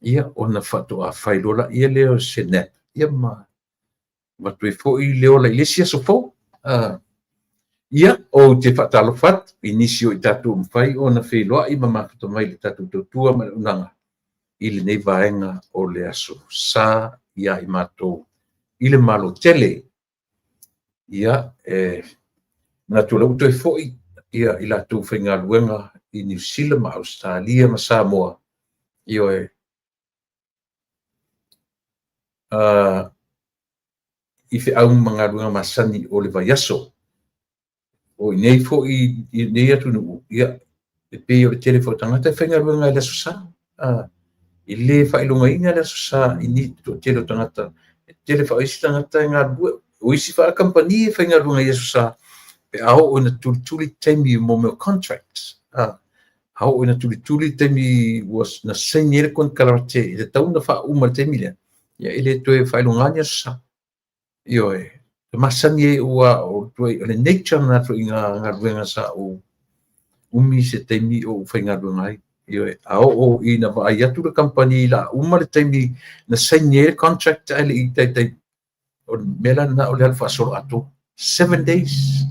ia ona faatoa fai loa lea o se nap, ia ma avatu ai foi le ola i le isi aso fou. Ia, ou te faatalofa atu i nisi o i tatou ua mafai ona feiloai ma mafuta mai i le tatou tautua ma le auaunaga i lenei vaega o le aso Sa ia i matou i le Malo tele. Ia, e manatu o lea ua toe foi ia i latou faigaluega i Niu Sila ma Ausetalia ma Samoa, ioe, i feau ma galuega masani o le vaiaso. O i nei foi i nei atunuu, ia, e pei o le tele foi o tagata e faigaluega i le Aso Sa. E le faailogaina le Aso Sa i ni toatele o tagata. E tele foi isi tagata e galulue. O isi faakamupani e faigaluega i Aso Sa, pe a oo ina tulituli taimi mo mea o contracts. A oo ina tulituli taimi ua na saini ai le konekarate e tatau ona faauma i le taimi lea, ia e le toe faailoga ni Aso Sa. Ioe, e masani ai ua o le nature lena ituaiga galuega sa ou umi se taimi o ou faigaluega ai. Ioe, a oo ina vaai atu le kamupani la uma le taimi na saini ai le contract ae le i taitai, o le mea la lena o le alu faasolo atoa. 7 days.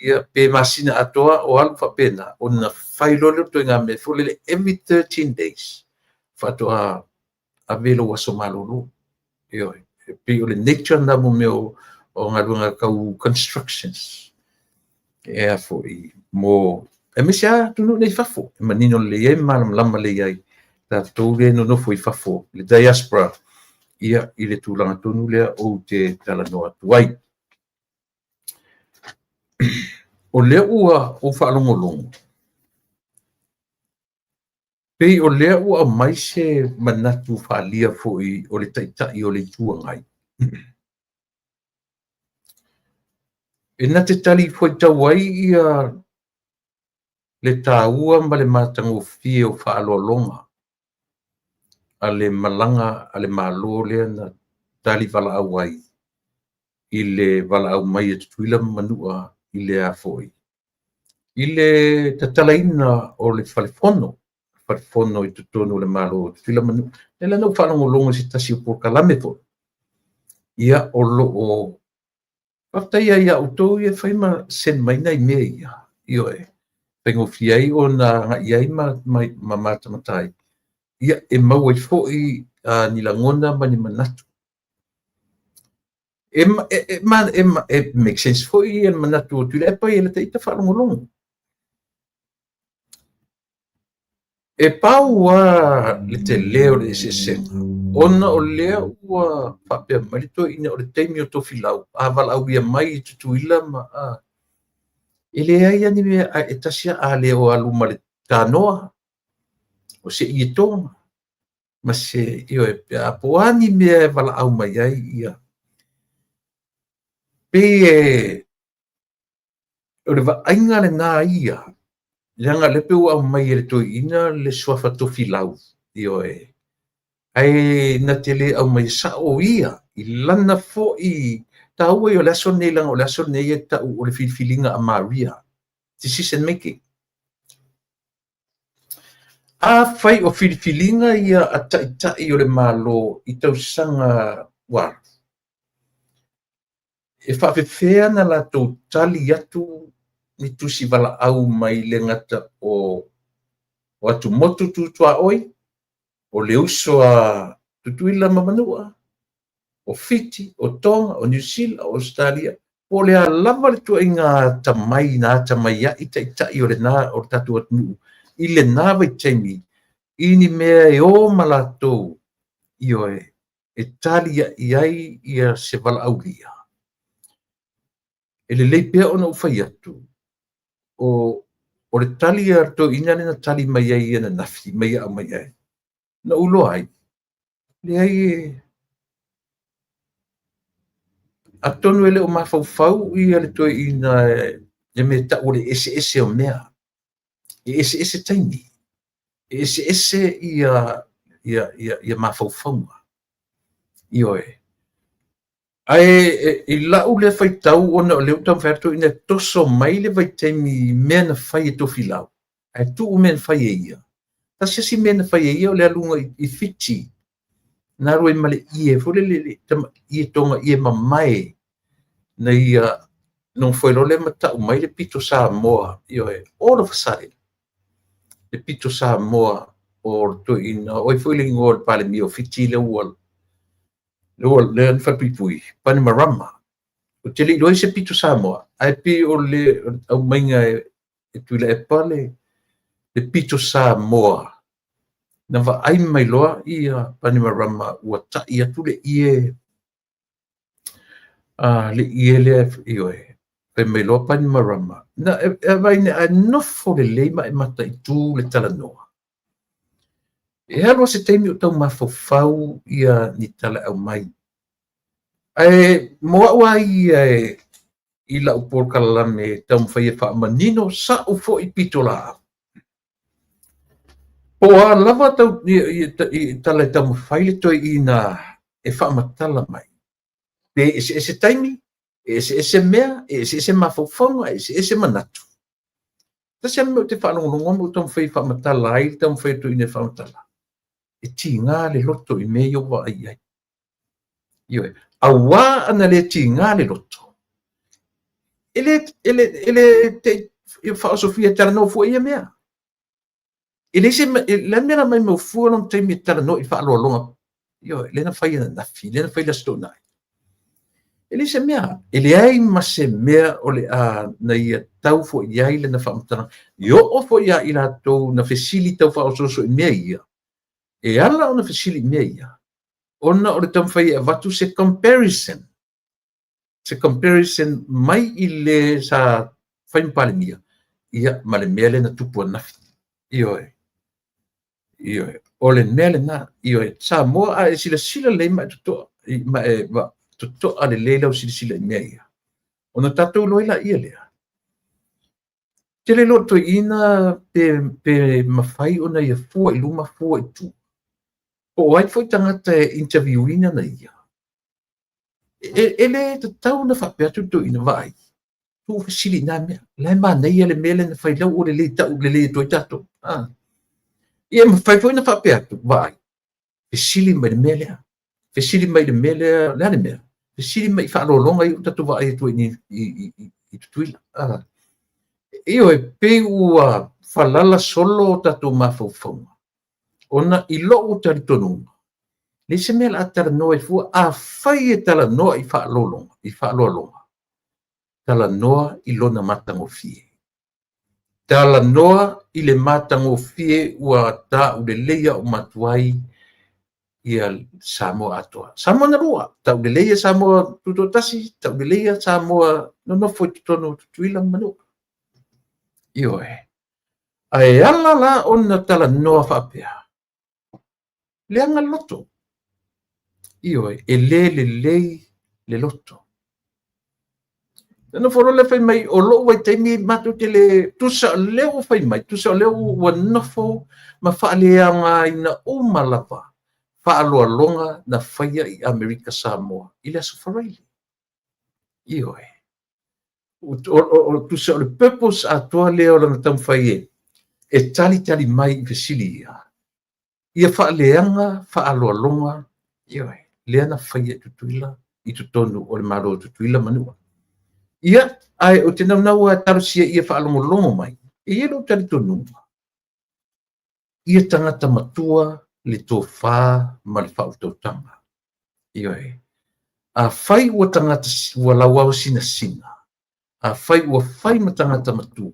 Ia, pe masina atoa o alu faapena, ona fai loa lea o le ituaiga mea foi lele every 13 days faatoa ave lou aso malolo. Ioe, e pei o le nature lena mo mea o galuega tau constructions. E a foi mo aemaise lava atunuu nei i fafo, e manino lelei ai ma malamalama lelei ai tatou lea e nonofo i fafo, le diaspora. Ia, i le tulaga tonu lea ou te talanoa atu ai. O lea ua ou faalogologo, pei o lea ua aumai se manatu faaalia foi o le Taitai o le Itu Agai, e na te talifuaitau ai ia le taua ma le matagofie o faaaloaloga a le malaga a le Malo lea na tali valaau ai i le valaau mai a Tutuila ma Manua i le a foi, i le tatalaina o le fale fono, fale fono i totonu o le Malo o Tutuila ma Manua. Lea la na ou faalogologo i se tasi o polokalame foi, ia o lo o faafetai ia outou ia e fai ma send mai nai mea ia, ioe, faigofie ai ona agai i ai ma matamata ai, ia e maua ai foi ni lagona ma ni manatu. E make sense foi le manatu o Tuilaepa ia lata ita faalogologo. E pau lava le tele o le eseesega, ona o lea ua faapea mai le toeaina o le taimi o Tofilau, a valaaulia mai i Tutuila ma e leai lava ni mea, e tasi lava, a le o alu ma le kanoa, o se ietoga, ma se, ioe, pe a po o a ni mea e valaau mai ai ia. Pei e o le vaaiga lena ia, leaga o lea pei ua aumai e le toeaina le suafa Tofilau, ioe, ae na te le aumaia sao ia i lana foi taua ia o le aso lenei, leaga o le aso lenei e tau o le filifiliga a Maria, decision making. Afai o filifiliga ia a taitai o le Malo i tausaga ua alu, e faapefea ona latou tali atu ni tusi valaau mai le gata o atumotu tu tuaoi, o le uso a Tutuila ma Manua, o Fiti, o Tonga, o Niu Sila, o Ausetalia, po o le a lava le ituaiga atamai na atamai ai taitai o lena o le tatou atunuu i lena vaitaimi i ni mea e o ma latou, ioe, e tali i ai ia se valaaulia. E lelei pea ona ou fai atu, o le tali a le toeaina lea na tali mai ai ananafi ma ia aumai ai, na ou iloa ai, leai e atonu e le o mafaufau ia le toeaina le mea tau o le eseese o mea. E eseese taimi, e eseese ia mafaufauga. Ioe. Ae i lau lea faitau ona o lea ua taumafai atu toeaina e toso mai le vaitaimi i mea na fai e Tofilau, ae tuu mea na fai e ia. Tasi isi mea na fai e ia o le aluga i Fiti, na alu ai ma le ie foi lele, ie toga ie mamae, na ia nofo ai loa lea ma tau mai le pito Samoa, ioe, all of a sudden, le pito Samoa o le toeaina, o ai foi le igoa o le Palemia o Fiti lea ua lea na falepuipui, Bainimarama. Ou te le iloa i se pito Samoa, ae pei o le aumaiga e Tuilaepa le pito Samoa, na vaai mai loa ia Bainimarama ua tai atu le ie, le ie lea, ioe, fai mai loa Bainimarama, na e vaai nei, a nofo lelei ma e mataitu le talanoa. E alu lava se taimi o tau mafaufau ia ni tala e aumai. Ae mo au lava ia i lau polokalame e taumafai e faamanino sa'u foi pitolaau. Po o a lava tau, i, tala e taumafai le toeaina e faamatala mai. Pe eseese taimi, e eseese mea, e eseese mafaufauga, e eseese manatu. Tasi lava le mea ou te faalogologo ma ou taumafai e faamatala ai le taumafai o le toeaina e faamatala, e tiga le loto i mea ia ua vaai i ai. Ioe, auā ana le tiga le loto, e le te i faaosofia e talanoa fua i ia mea. E leai se, le a le mea na maimau fua lona taimi e talanoa i faaaloaloga, ioe, lea na fai ananafi, lea na fai le Aso Toonai. E leai se mea, e leai ma se mea o le a na ia tau foi i ai lana faamatalaga. E oo foi ia i latou na fesili tau faaosooso i mea ia, e ala ona fesili i mea ia, Ona o le taumafai e avatu se comparison, se comparison mai i le sa fai ma Palemia, ia, ma le mea lea na tupu ananafi. Ioe. Ioe. O le mea lena. Ioe. Samoa, a e silasila lelei ma e totoa, ma e totoa lelei lau silasila i mea ia, ona tatou iloa ai laia lea. Ou te le iloa o le toeaina pe mafai ona ia fua i luma fua i tua. Po o ai foi tagata e interview ina na ia. E le tatau ona faapea atu le toeaina, vaai, tuu fesili i na mea. La e manaia le mea lea na fai lau ua lelei tau lelei atu ai tatou. Ia mafai foi ona faapea atu, vaai, fesili mai le mea lea. Fesili mai le mea lea, le a le mea? Fesili mai i faaaloaloga ia ua tatou vaai atu ai i Tutuila. Ioe, pei ua falala solo o tatou mafaufauga, ona i lou talitonuga, leai se mea o le a talanoa ai fua. Afai e talanoa i faaaloaloga, talanoa i lona matagofie. Talanoa i le matagofie ua tauleleia uma atu ai ia Samoa atoa. Samoa na lua, tauleleia Samoa tutoatasi, tauleleia Samoa nonofo i totonu o Tutuila ma Manua. Ioe. Ae ala la ona talanoa faapea, leaga le loto. Ioe, e le lelei le loto. Na nofo loa le fai mai, o lou vaitaimi matou te le, tusa o lea ua fai mai, tusa o lea ua nofo ma faaleaogaina uma lava faaaloaloga na faia i Amerika Samoa i le Aso Faraile. Ioe. O tusa o le purpose atoa lea o lana taumafai e talitali mai i fesili ia, ia faaleaga faaaloaloga, ioe, lea na faia i Tutuila, i totonu o le Malo o Tutuila Manua. Ia, ae ou te naunau lava e talosia ia faalogologo mai, e i ai lou talitonuga, ia tagata matua le tofa ma le faautautaga. Ioe. Afai ua tagata ua lauao sinasina, afai ua fai ma tagata matua,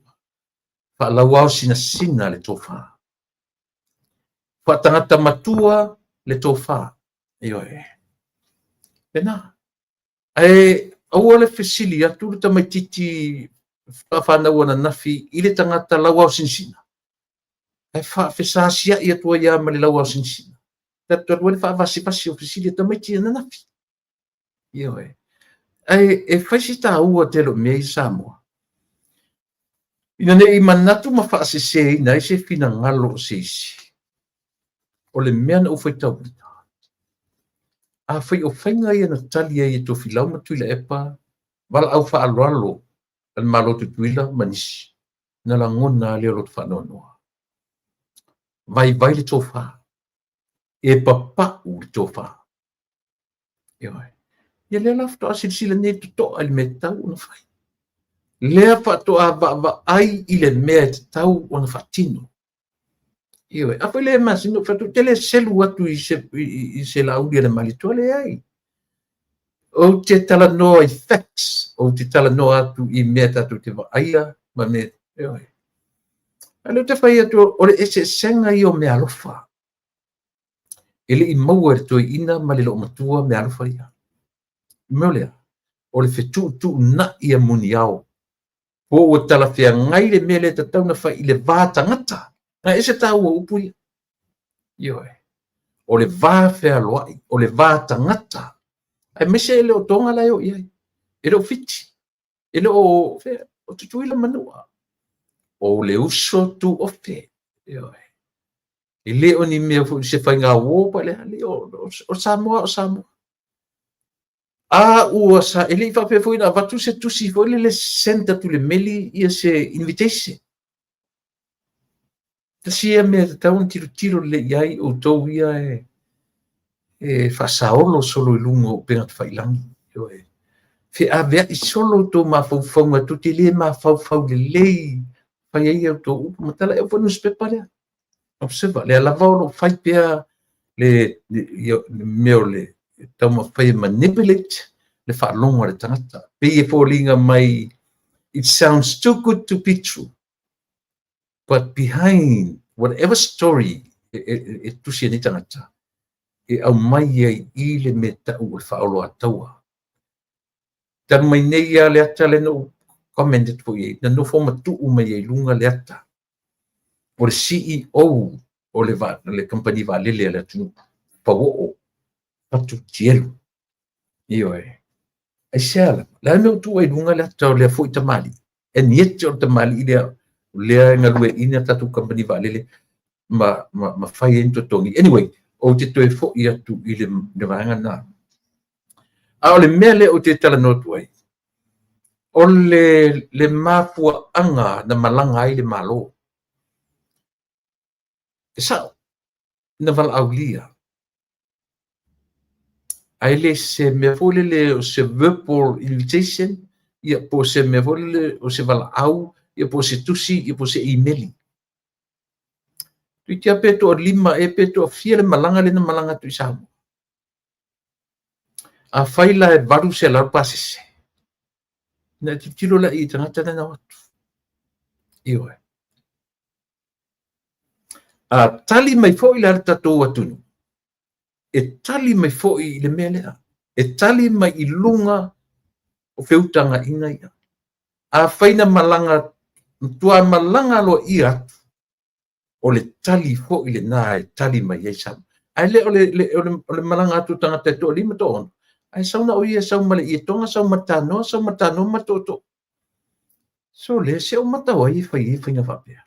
faalauao sinasina le tofa. Faatagata matua le tofa. Ioe. Lena. Ae aua le fesili atu le tamaitiiti faawhanau ananafi i le tagata lauao sinasina. Ae faafesasiai atu ai lava ma le lauao sinasina. Tatou alu ai le faavasivasi o fesili a tamaiti ananafi. Ioe. Ae e fai si tāua tele o mea i Samoa. Ina ne i manatu ma faaseseina ai se finagalo o se isi. O le mea na ou faitauina, afai o faiga ia na tali ai e Tofilau ma Tuilaepa, valaau faaaloalo a le Malo Tutuila ma nisi, na lagona lea o loto faanoanoa. Vaivai le tofa. E papau le tofa. Ioe. Ia lea la faatoa silasila nei totoa i le mea e tatau ona fai. Lea faatoa vaavaai i le mea e tatau ona faatino. Ioe. A foi le masina ou fai atu, te le selu atu i se lauli a le Malietoa, leai. Ou te talanoa i facts, ou te talanoa atu i mea tatou te vaaia ma mea, ioe. A lea ou te fai atu, o le eseesega ia o meaalofa. E le i maua e le toeaina ma le loomatua meaalofa ia. Mea o lea, o le fetuutuunai a muniao. Po ua talafeagai le mea lea tatau ona fai i le va tagata. Na ese tāua upu ia. Ioe. O le va fealoai, o le va tagata. Aemaise e le o Toga la e o i ai. E le o Fiti. E le o, o Tutuila Manua. O le uso tuofe. Ioe. E le o ni mea foi se faiga uo pa le ali, o Samoa o Samoa. A ua sa, e le i faapea foi na avatu se tusi foi lele send atu le meli ia se invitation. Tasi ia mea tatau ona tilotilo lelei i ai outou ia e faasaolo solo i luga o upega tafailagi. Ioe. Feaveai solo outou mafaufauga, tou te le mafaufau lelei fai ai outou upu ma tala. E oo foi newspaper lea. Observer, lea lava o lo o fai pea le mea o le taumafai e manipulate le faalogo a le tagata. Pei e foliga mai, it sounds too good to be true. But behind whatever story e tusi e nei tagata, e aumai ai i le mea tau o le faaoloataua. Talu mai nei lava le ata lea na ou comment atu foi i ai, na nofo ma tuu mai ai i luga le ata o le CEO o le kamupani vaalele a le atunuu, Fauoo Fatu Tielu. Ioe. Aisea lava? O le a le mea ua tuu ai i luga le ata o lea foi tamalii? And yet o le tamalii lea, o lea e galueaiina tatou kamupani vaalele ma fai ai ni totogi. Anyway, ou te toe foi atu i le vaega lena. A o le mea lea ou te talanoa atu ai, o le mafuaaga na malaga ai le Malo. E sao, na valaaulia. Ae le se mea foi lele o se verbal invitation, ia po o se mea foi lele o se valaau, ia po o se tusi, ia po o se imeli. Toeitiiti lava pe toalima ea pe toafia le malaga lea na malaga atu i Samoa. Afai la e 800 pasese, ona e tilotilo lea i tagata na o atu. Ioe. A tali mai foi la le tatou atunuu, e tali mai foi i le mea lea. E tali mai i luga o feutagaiga ia. Afai na malaga, matua malaga aloaia atu, o le tali foi lena e tali mai ai Samoa. Ae le o le malaga atu o tagata e toalima toaono, ae sau na o ia sau ma le ietoga, sau ma le tanoa, sau ma le tanoa ma le tootoo. Sole, se o mata o ai e fai ai faiga faapea.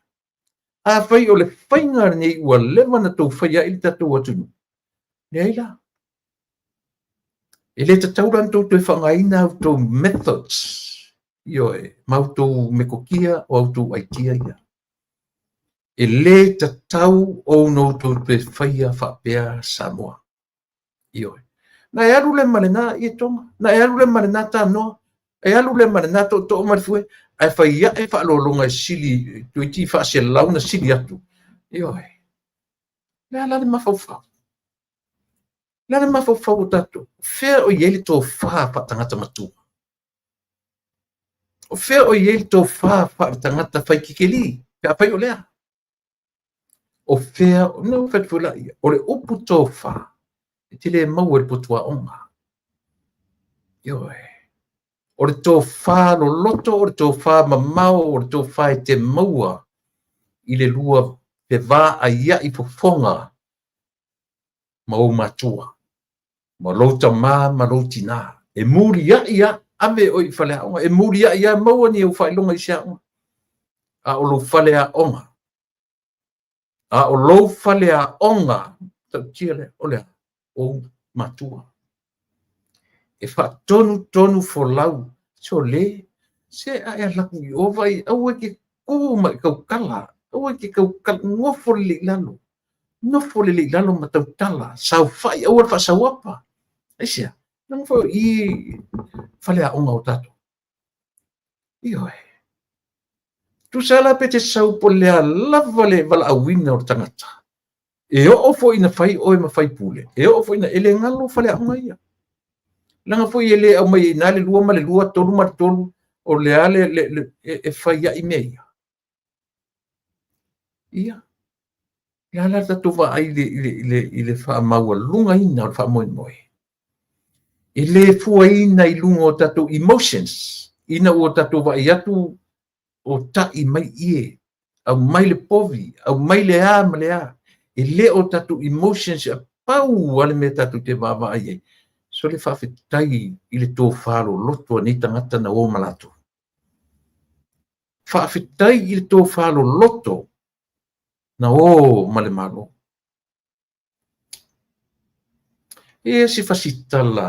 Afai o le faiga lenei ua leva na tou faia ai le tatou atunuu, leai la. E le tatau la ona tou toe faaaogaina a outou methods, ioe, ma outou metotia o a outou aitia ia. E le tatau ona outou toe faia faapea Samoa. Ioe. Na e alu lea ma lena ietoga, na e alu lea ma lena tanoa, e alu lea ma lena tootoo ma le fue, ae fai ae faaaloaloga e sili, toeitiiti faaselau na sili atu. Ioe. Le a la le mafaufau? Le a le mafaufau o tatou? Fea o i ai le tofa faatagata matua? O fea o i ai le tofa faaletagata fai kekeli? Pe afai o lea. O fea, na ou fai atu foi laia, o le upu tofa, e te le maua i le potu aoga. Ioe. O le tofa loloto, o le tofa mamao, o le tofa e te maua i le lua fevaaiai fofoga ma ou matua, ma lou tamā ma lou tinā. E muliai lava, ave oe i faleaoga, e muliai lava maua ni ou faailoga i se aoga. A o lou faleaoga, a o lou faleaoga, tautia lea, o le a? Ou matua. E faatonutonu folau, sole, se a e alu atu i o vaai, aua e te tu ma e tautala, aua e te tautala, nofo lelei i lalo, nofo lelei i lalo ma tautala, saofai, aua le faasauapa. Aisea? Leaga foi o i faleaoga o tatou. Ioe. Tusa la pe te sau po o le a lava le valaauina o le tagata, e oo foi ina fai oe ma faipule, e oo foi ina, e le galo faleaoga ia. Leaga foi e le aumai ai i ina le 2 ma le 2, 3 ma le 3, o le a le e fai ai mea ia. Ia, le a la le tatou vaai i le faamaualugaina o le faamoemoe? E le fuaina i luga o tatou emotions, ina ua tatou vaai atu o ta'i mai ie, aumai le povi, aumai le a ma le a. E le o tatou emotions e pau lava le mea tatou te vaavaai ai. Sole faafetai i le tofa loloto a nei tagata na o ma latou. Faafetai i le tofa loloto na o ma le Malo. E i ai se fasitala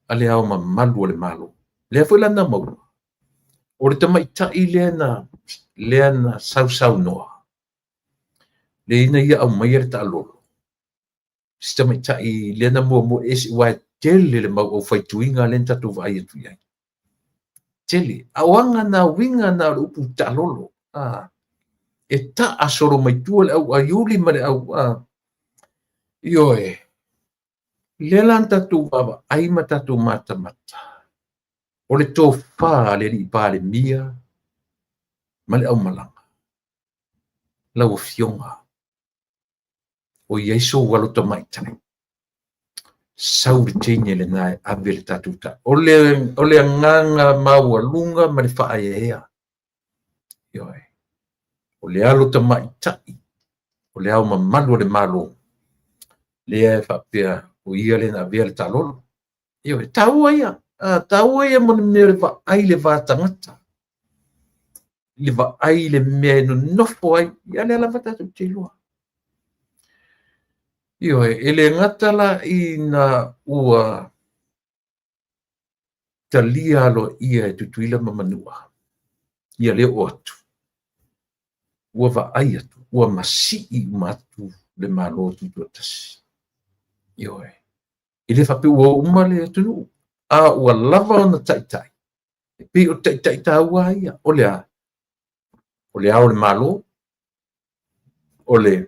a le Ao Mamalu o le Malo, lea foi la na maua, o le tamaitai lea na sausaunoa, lea ina ia aumaia le taalolo, si tamaitai lea na muamua ese, aua e tele le mau aufaituiga lea na tatou vaai atu i ai. Tele. A o aga na, uiga na o le upu taalolo. E taa solo mai tua le au aiuli ma le au... Ioe. Lea la na tatou vaavaai ma tatou matamata, o le tofa a le alii Palemia ma le aumalaga, lau Afioga, O i ai sou alo tamaitai, sau le teine lena e ave le tatou ta. O le agaga maualuga ma le faaeaea. Ioe. O le alo tamaitai, o le Ao Mamalu o le Malo, lea e faapea o ia lea na avea le taalolo. Ioe, taua ia. Taua ia mo le mea o le vaai i le va tagata, le vaai i le mea e nonofo ai, ia lea lava tatou te iloa. Ioe, e le gata la ina ua talia aloaia e Tutuila ma Manua ia le oo atu, ua vaai atu, ua masii uma atu le Malo Tutoatasi. Ioe, e le faapea ua o uma le atunuu, a ua lava ona taitai, e pei o taitai taua ia, o le a? O le Ao o le Malo, o le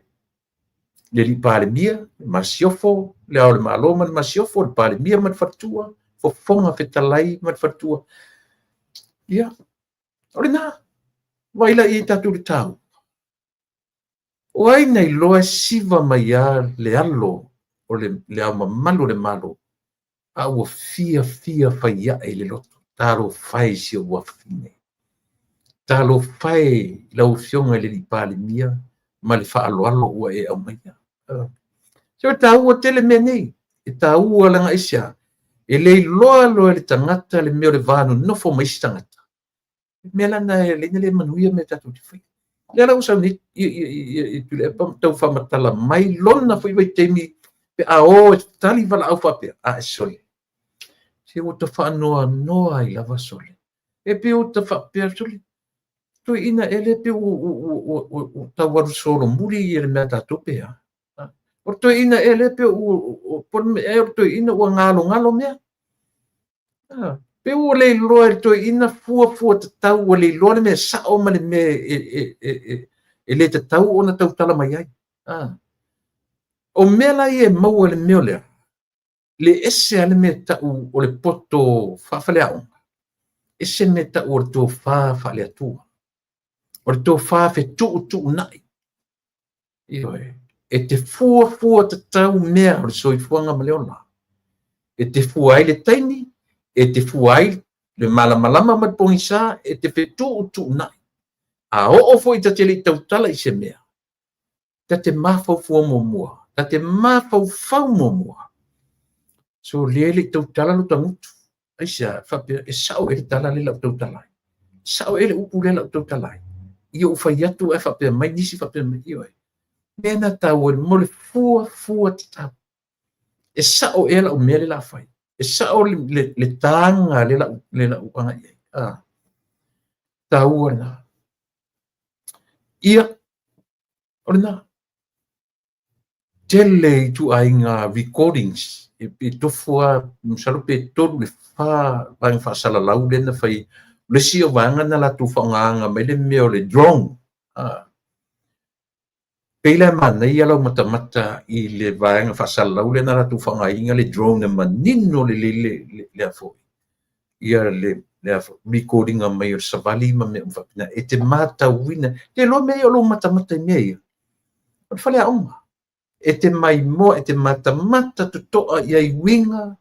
alii Palemia, Masiofo, le Ao o le Malo ma le Masiofo, le Palemia ma le Faletua, Fofoga Fetalai ma le Faletua. Ia, o lena. Vaai la i ai tatou i le taua. O ai na iloa e siva mai lava le alo o le Ao Mamalu o le Malo, a ua fia fia fai ae i le loto. Talofa e i si ou afafine. Talofa e i lau Afioga i le alii Palemia ma le faaaloalo ua e aumaia. Se e taua tele mea nei. E taua leaga aisea? E le iloa loa e le tagata le mea o le va nonofo ma isi tagata. Le mea la lena e ala ai ona le manuia mea tatou te faia. Lea la ua sau nei Tuilaepa ma tau faamatala mai lona foi vaitaimi pe a o e tali valaau faapea, ae sole, se ua ta faanoanoa ai lava sole. E pei ua ta faapea, sole, toeaina ea lea pei ua tau alu solomuli ia le mea a tatou pe a? O le toeaina ea lea pei ua, po o le mea ea o le toeaina ua galogalo mea? Pei ua le iloa e le toeaina fuafua tatau, ua le iloa le mea sao ma le mea e le tatau ona tautala mai ai. O mea la ia e maua i le mea o lea, le ese lava le mea e tau o le poto faafaleaoga, ese le mea e tau o le tofa faale-Atua, o le tofa fetuutuunai. Ioe, e te fuafua tatau mea o le soifuaga ma le ola. E te fua ai le taimi, e te fua ai le malamalama ma le pogisa, e te fetuutuunai. A oo foi ta te le i tautala i se mea, ta te mafaufau muamua, ta te mafaufau muamua. So lea e le i tautala lo ta gutu. Aisea? Faapea, e sao ea le tala lea o le a ou tautala ai? Sao ea le upu lea o le a ou tautala ai? Ia ou fai atu ae faapea mai nisi faapea mai, ioe. Mea na taua mo le fuafua tatau. E sao ea lau mea lea o le a fai? E sao le taga lea o le a ou agai i ai? Taua lena. Ia, o lena. Tele ituaiga recordings e tofu lava, masalo pe 3 i le 4 vaega faasalalau lea na fai. O le isi o vaega na latou faaaogaina mai le mea o le drone. Pei la e manaia lau matamata i le vaega faasalalau lea na latou faaaogaina le drone e manino lelei le foi. Ia le record ina mai o le savali ma mea uma faapena. E te matauina, te iloa mea ia o lou matamata i mea ia. O le faleaoga. E te maimoa, e te matamata totoa i ai uiga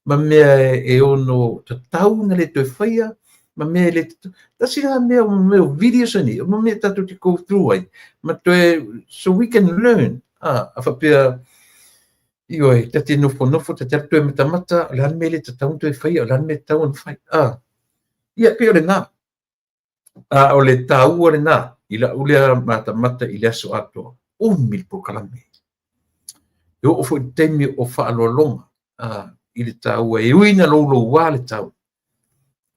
ma mea e ono tatau ona le toe faia, ma mea e le tatau. Tasi lena mea o mea o videos nei, o mea tatou te go through ai, ma toe, so we can learn. A faapea, ioe, ta te nofonofo, ta te alu toe matamata, o le a le mea e le tatau ona toe faia, o le a le mea e tatau ona fai. Ia, pei o lena. A o le taua lena, i lau lea matamata i le aso atoa, umi le polokalame. E oo foi i le taimi o faaaloaloga i le taua, e ui ina louloua le tau,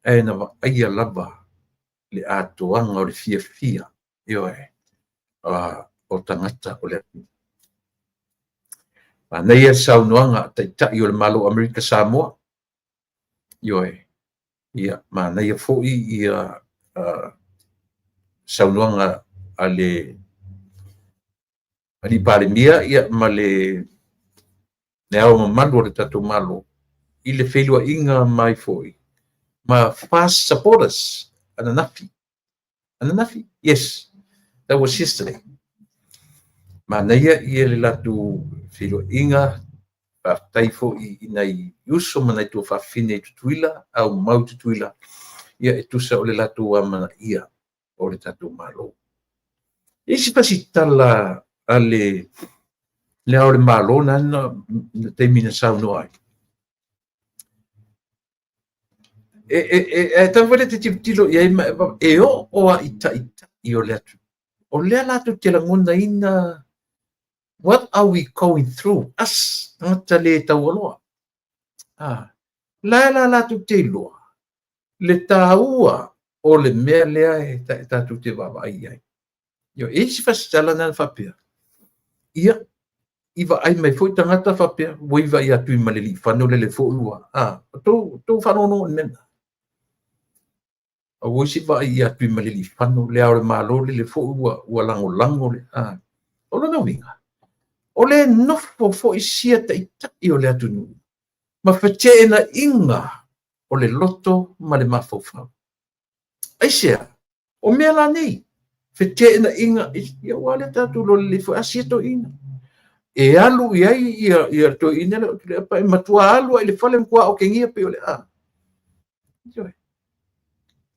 ae na vaaia lava le atoaga o le fiafia, ioe, o tagata o le atunuu. Manaia le saunoaga a Taitai o le Malo o Amerika Samoa, ioe, ia manaia foi ia saunoaga a le alii Palemia ia ma le Ao Mamalu o le tatou Malo i le feiloaiga mai foi ma FAST supporters ananafi. Ananafi? Yes, that was yesterday. Manaia ia le latou feiloaiga, faafetai foi i nai uso ma nai tuafafine i Tutuila, aumau i Tutuila, ia e tusa o le latou amanaia o le tatou Malo. E isi fasitala a le Le Ao o le Malo na na taimi na saunoa ai. E tatau foi te tilotilo i ai ma e oo lava i taitai o le atunuu. O lea latou te lagonaina what are we going through, us, tagata le taualoa. La e la latou te iloa le taua o le mea lea e tatou te vaavaai i ai. E i ai isi fasitala na faapea, ia, i vaai mai foi tagata faapea, ua iva ia Tuimalealiifano lele foi ua, tou faalogologo i le mea lena. Aua se i vaai ia Tuimalealiifano, le Ao o le Malo lele foi ua lagolago le, O lona uiga, o le nofo foi sia taitai o le atunuu ma feteenaiga o le loto ma le mafaufau. Aisea? O mea la nei, feteenaiga, ia aua lea tatou iloa lelei foi, a sia toeaiina. E alu i ai ia toeaiina lea o Tuilaepa, e matua alu lava i le fale, matua otegia pei o le a.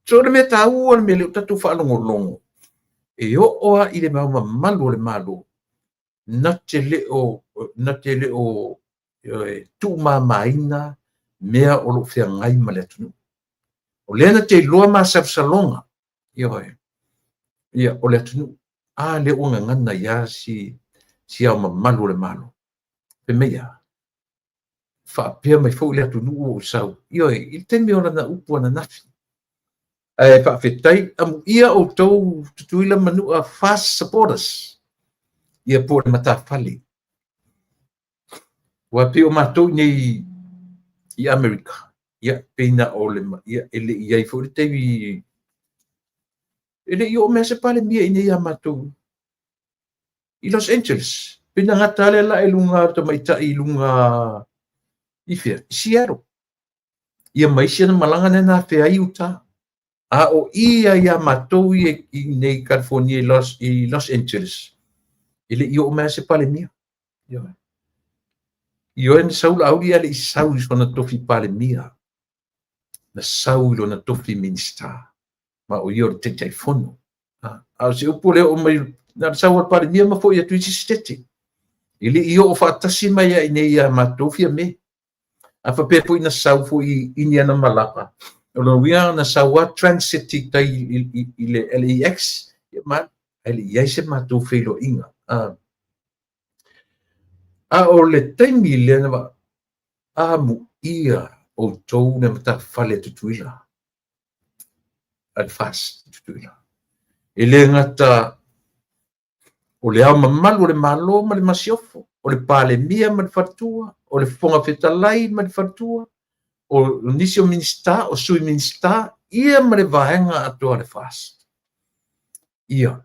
So o le mea taua le mea lea ua tatou faalogologo, e oo lava i le Ao Mamalu o le Malo, na te le o tuumamaina mea o lo o feagai ma le atunuu. O lea na te iloa masalosaloga, ioe, ia, o le atunuu. A lea ua gagana ai lava si Ao Mamalu o le Malo. Fai mai a? Faapea mai foi le atunuu ua ou sau, ioe, i le taimi o lana upu ananafi. Ae faafetai, amuia outou Tutuila ma Manua FAST supporters, ia po o le matafale. Aua pei o matou i nei i Amerika, ia, pei na o le, ia, e le i i ai foi le taimi, e le i oo mai lava se Palemia i inei ia matou i Los Angeles. Pei na gata lava le la i luga o le tamaitai i luga i fea? I Seattle. Ia ma isi ana malaga lea na afea ai Utah. A o i ia ia matou ia i nei i California i Los Angeles, e le i oo mai lava se Palemia. Ioe na sau Laauli ae le i sau i sona tofi Palemia. Na sau i lona tofi Minisita, ma o ia o le Taitaifono. A o se upu lea oo mai, na o le sau a le Palemia ma foi atu i isi setete. E le i oo faatasi mai lava i inei ia matou Fiame. A faapea foi na sau foi i ni ana malaga, o lona uiga na sau lava transit i tai i le LAX, ia ma ae le i i ai se matou feiloaiga. A o le taimi lea na amuia outou le matafale a Tutuila, a le FAST i Tutuila. E le gata o le Ao Mamalu o le Malo ma le Masiofo, o le Palemia ma le Faletua, o le Fofoga Fetalai ma le Faletua, o nisi o Minisita, o Sui Minisita, ia ma le vaega atoa a le FAST. Ia,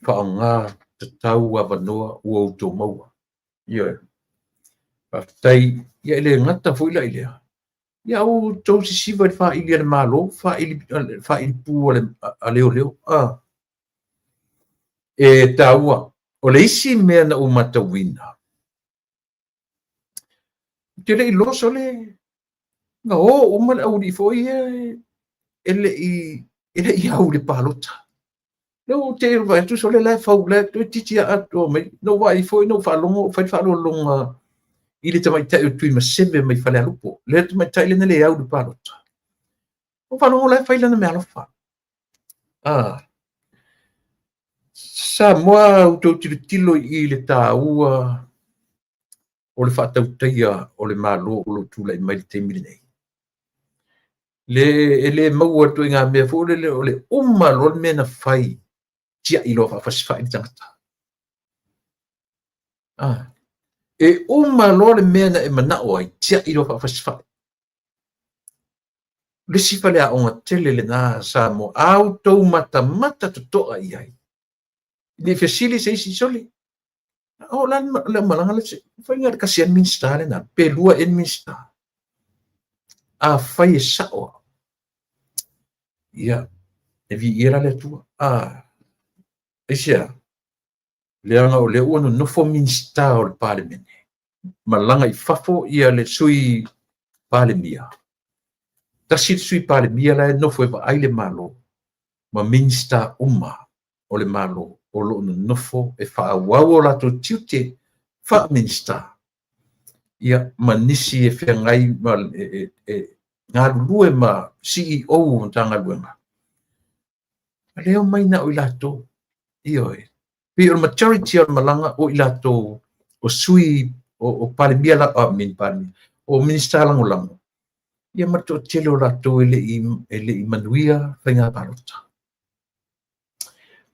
faaaoga tatau avanoa ua outou maua. Ioe. Faafetai. Ia e le gata foi la i lea, ia aua outou sisiva i le faili a le Malo, faili pu a leoleo. E taua. O le isi mea na ou matauina, ou te le i iloa sole na o uma le aualii foi ia e le i au i le palota. Lea ua te vaai atu sole la e fau, la e toeitiiti lava atoa mai. Na ou vaai foi, na ou faalogo o fai le faaaloaloga i le tamaitai o Tuimaseve mai Falealupo. Lea le tamaitai lea na le au i le palota. Na ou faalogo la e fai lana meaalofa. Samoa, outou tilotilo i le taua o le faatautaia o le Malo o lo o tulai mai i le taimi lenei. Le, e le maua le ituaiga mea foi lele o le uma loa le mea na fai, tiai loa faafasifai le tagata. E uma loa le mea na e manao ai, tiai loa faafasifai. O le isi faleaoga tele lena Samoa, a outou matamata totoa i ai, ne i fesili se isi, sole, o la le malaga le fai na le tasi lava Minisita lena, pe lua ea ni Minisita. Afai e sao, ia, e viia la le Atua. Aisea? Leaga o lea ua nonofo Minisita o le Palemene, malaga i fafo ia le Sui Palemia, tasi le Sui Palemia la e nofo e vaai le Malo, ma Minisita uma o le Malo o lo o nonofo e faaauau o latou tiute faa-Minisita, ia ma nisi e feagai ma e galulue ma CEO o Matagaluega. A lea omai na o i latou, ioe, pei o le majority o le malaga o i latou o sui o Palemia, Palemia, o Minisita Lagolago, ia ma le toatele o latou e le i manuia faiga palota.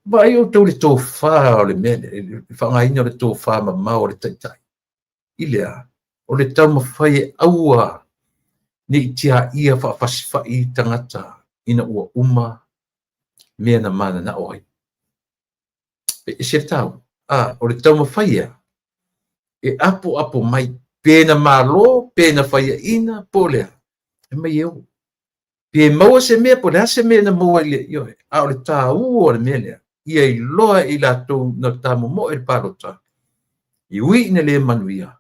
Vaai outou i le tofa o le mea, le faaaogaina o le tofa mamao a le Taitai. I le a? O le taumafai e aua ne i tiaia faafasifai tagata ina ua uma mea na mananao ai. E ese le taua. O le taumafai ea e apoapo mai pe na malo, pe na faiaina, po o le a, e mai e o. Pe maua se mea, po o le a se mea na maua i le ioe, a o le taua o le mea lea, ia iloa e i latou na tamomoe i le palota, e ui ina le manuia,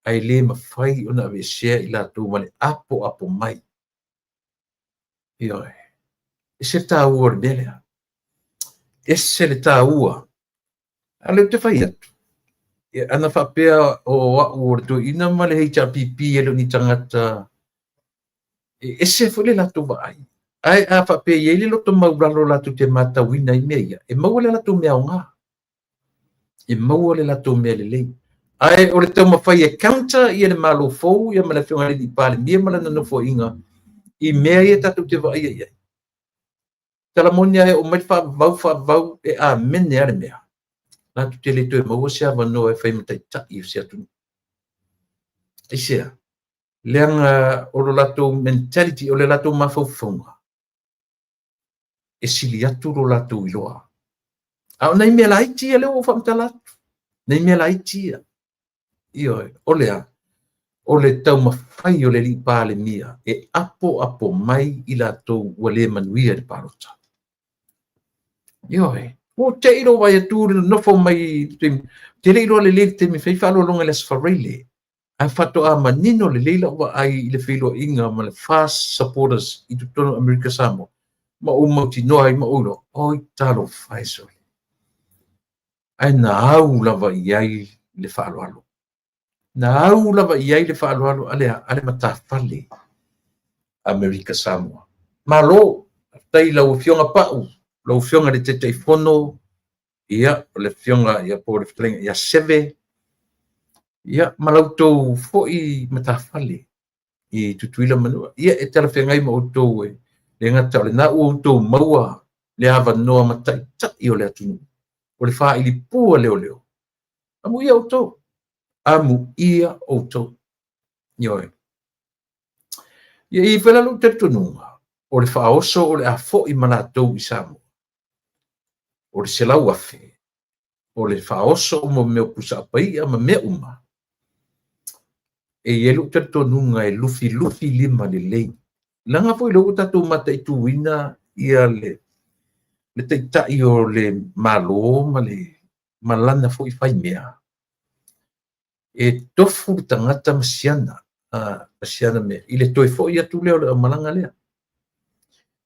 ae le mafai ona aveesea i latou ma le apoapo mai. Ioe. Ese le taua o le mea lea. Ese le taua. A o lea ou te fai atu, ana faapea o au o le toeaina ma le HRPP e le o ni tagata, e ese foi le latou vaai. Ae a faapea e i ai le loto maulalo latou te matauina ai mea ia, e maua le latou mea aoga. E maua le latou mea lelei. Ae o le taumafai e counter ia le Malo fou ia ma le Afioga i le Palemia ma lana nofoaiga i mea ia tatou te vaaia i ai. Tala moni lava e oo mai le faavavau faavavau e amene lava le mea. Latou te le toe maua se avanoa e fai ma taitai o se atunuu. Aisea? Leaga o le latou mentality, o le latou mafaufauga, e sili atu lo latou iloa. A o nai mea laiti ia lea ua ou faamatala atu, nai mea laiti ia. Ioe, o le a? O le taumafai o le alii Palemia e apoapo mai i latou ua le manuia i le palota. Ioe, ua te i lou vaai atu i le nonofo mai i le taimi, ou te le i iloa lelei i le taimi e fai ai faaaloaloga i le Aso Faraile, ae faatoa manino lelei lau vaai i le feiloaiga ma le FAST supporters i totonu o Amerika Samoa, ma ou mautinoa ai ma ou iloa, oi talofa e sole. Ae na au lava i ai le faaaloalo. Na au lava i ai le faaaloalo a le, a le matafale Amerika Samoa. Malo, faafetai i lau Afioga Pau, lau Afioga i le Taitaifono, ia, o le Afioga ia po o le fetalaiga ia Seve, ia, ma la outou foi matafale i Tutuila ma Manua. Ia, e talafeagai ma outou e le gata o lena ua outou maua le avanoa ma taitai o le atunuu, o le faaili pū a leoleo. Amuia outou, amuia outou. Ioe. Ia, e i ai foi la lou talitonuga, o le faaoso o le a foi ma latou i Samoa, o le 100,000, o le faaoso o mea o pusa paia ma mea uma, e i ai lou talitonuga e lufilufi lima lelei. Leaga foi lea ua tatou mataituina ia le taitai o le Malo ma le ma lana foi faimea, e tofu le tagata ma siana, ma siana mea, i le toe foi atu lea o le aumalaga lea.